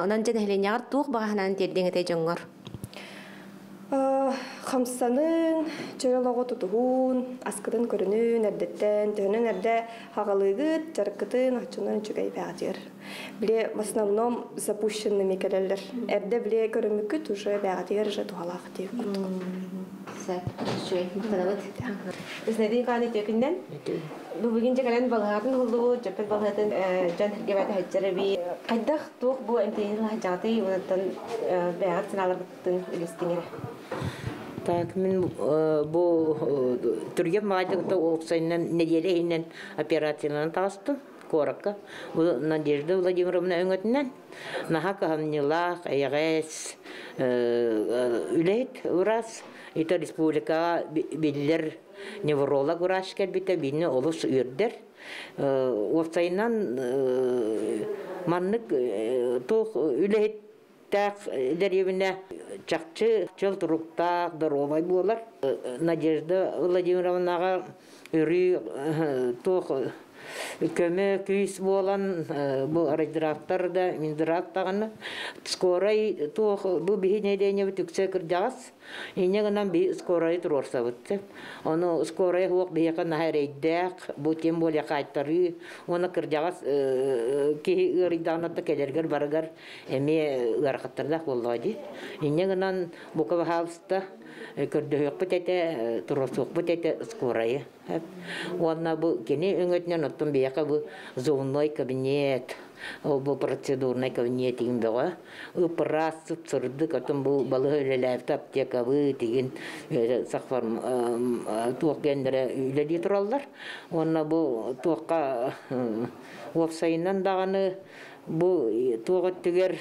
Онон дьэ нэһилиэнньэҕэр туох баҕа санааны тиэрдиэҥ этэй дьоҥҥор? Хамсанын, чөл олоҕу тутуһун, аскытын көрүнүн эрдэттэн, төһөнөн эрдэ хаҕалыыгыт, дьарыккытын оччонон үчүгэй бэҕэтигэр. Били в основном запущенными кэлэллэр. Эрдэ били көрүммүккүт уже бэҕэтигэр уже туһалаах диир курдук. Үчүгэй, махтанабыт. Знаете, Иван үтүөкүннэн бу бүгүн дьэ кэлэн балыһатын уһуллубут, дьөппөт балыһатын дьон сэргэ бэт эби. Хайдах туох бу эмтэнии лаһдьаҕытый уонаттан бэйэҕит санааларгытын үлэстиҥ эрэ. Так, мин бу түргэн баҕайдык уопсайынан нэдиэлэ иһинэн операцияланан таҕыстым куоракка. Бу Надежда Владимировна өҥөтүнэн наһаа кыһамньылаах, эйэҕэс үлэһит врач. Ити республикаҕа биллэр невролог врач кэлбитэ биини олус үөрдэр. Уопсайынан маннык туох үлэһиттээх дэриэбинэ чахчы чөл туруктаах, доруобай буолар. Надежда Владимировнаҕа өрүү туох көмө күүс буолан бу райдрафтар да миндрафт даҕаны скорай туох бу биһи нэһилиэнньэбит үксэ кырдьаҕас инньэ гынан биһи скорайы туруорсабыт ону скорай суох биһиэхэ наһаа эрэйдээх бу тем более хаайтарыы уонна кырдьаҕас киһи ыарыйдаҕына да кэлэргэр барыгар эмиэ ыарахаттардаах буоллаҕа дии инньэ гынан бука баһаалыста көрдөһүөхпүт этэ туруорсуохпут этэ скорайы Уонна бу кини өҥөтүнэн оттон биһиэхэ бу зонной кабинет, ол бу процедурнай кабинет игин бөҕө. Ыпыраас сып-сырдык, оттон бу балыһа үлэлээбит аптекабыт игин сахфарм туох диэннэрэ үлэлии тураллар. Уонна бу туохха уопсайынан даҕаны бу туох өттүгэр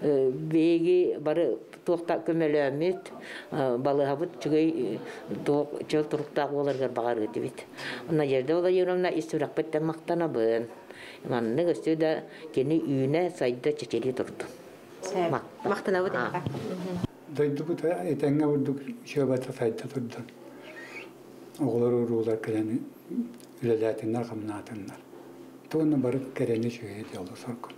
Биһиги бары туох да көмөлөөммүт, балыыһабыт үчүгэй туох чөл туруктаах буоларыгар баҕарыа этибит. Надежда Владимировна ис сүрэхпиттэн махтанабын. Маннык өссө да кини үүнэ, сайда, чэчирии турдун. Махтанабыт эһэҕэ. Дойдубут этэҥҥэ бурдук үчүгэйбата сайда турдун. Оҕолор уруулар кэлэн үлэлээтиннэр, хамнаатыннар. Туонна бары кэрэни үчүгэйи дьолу соргун.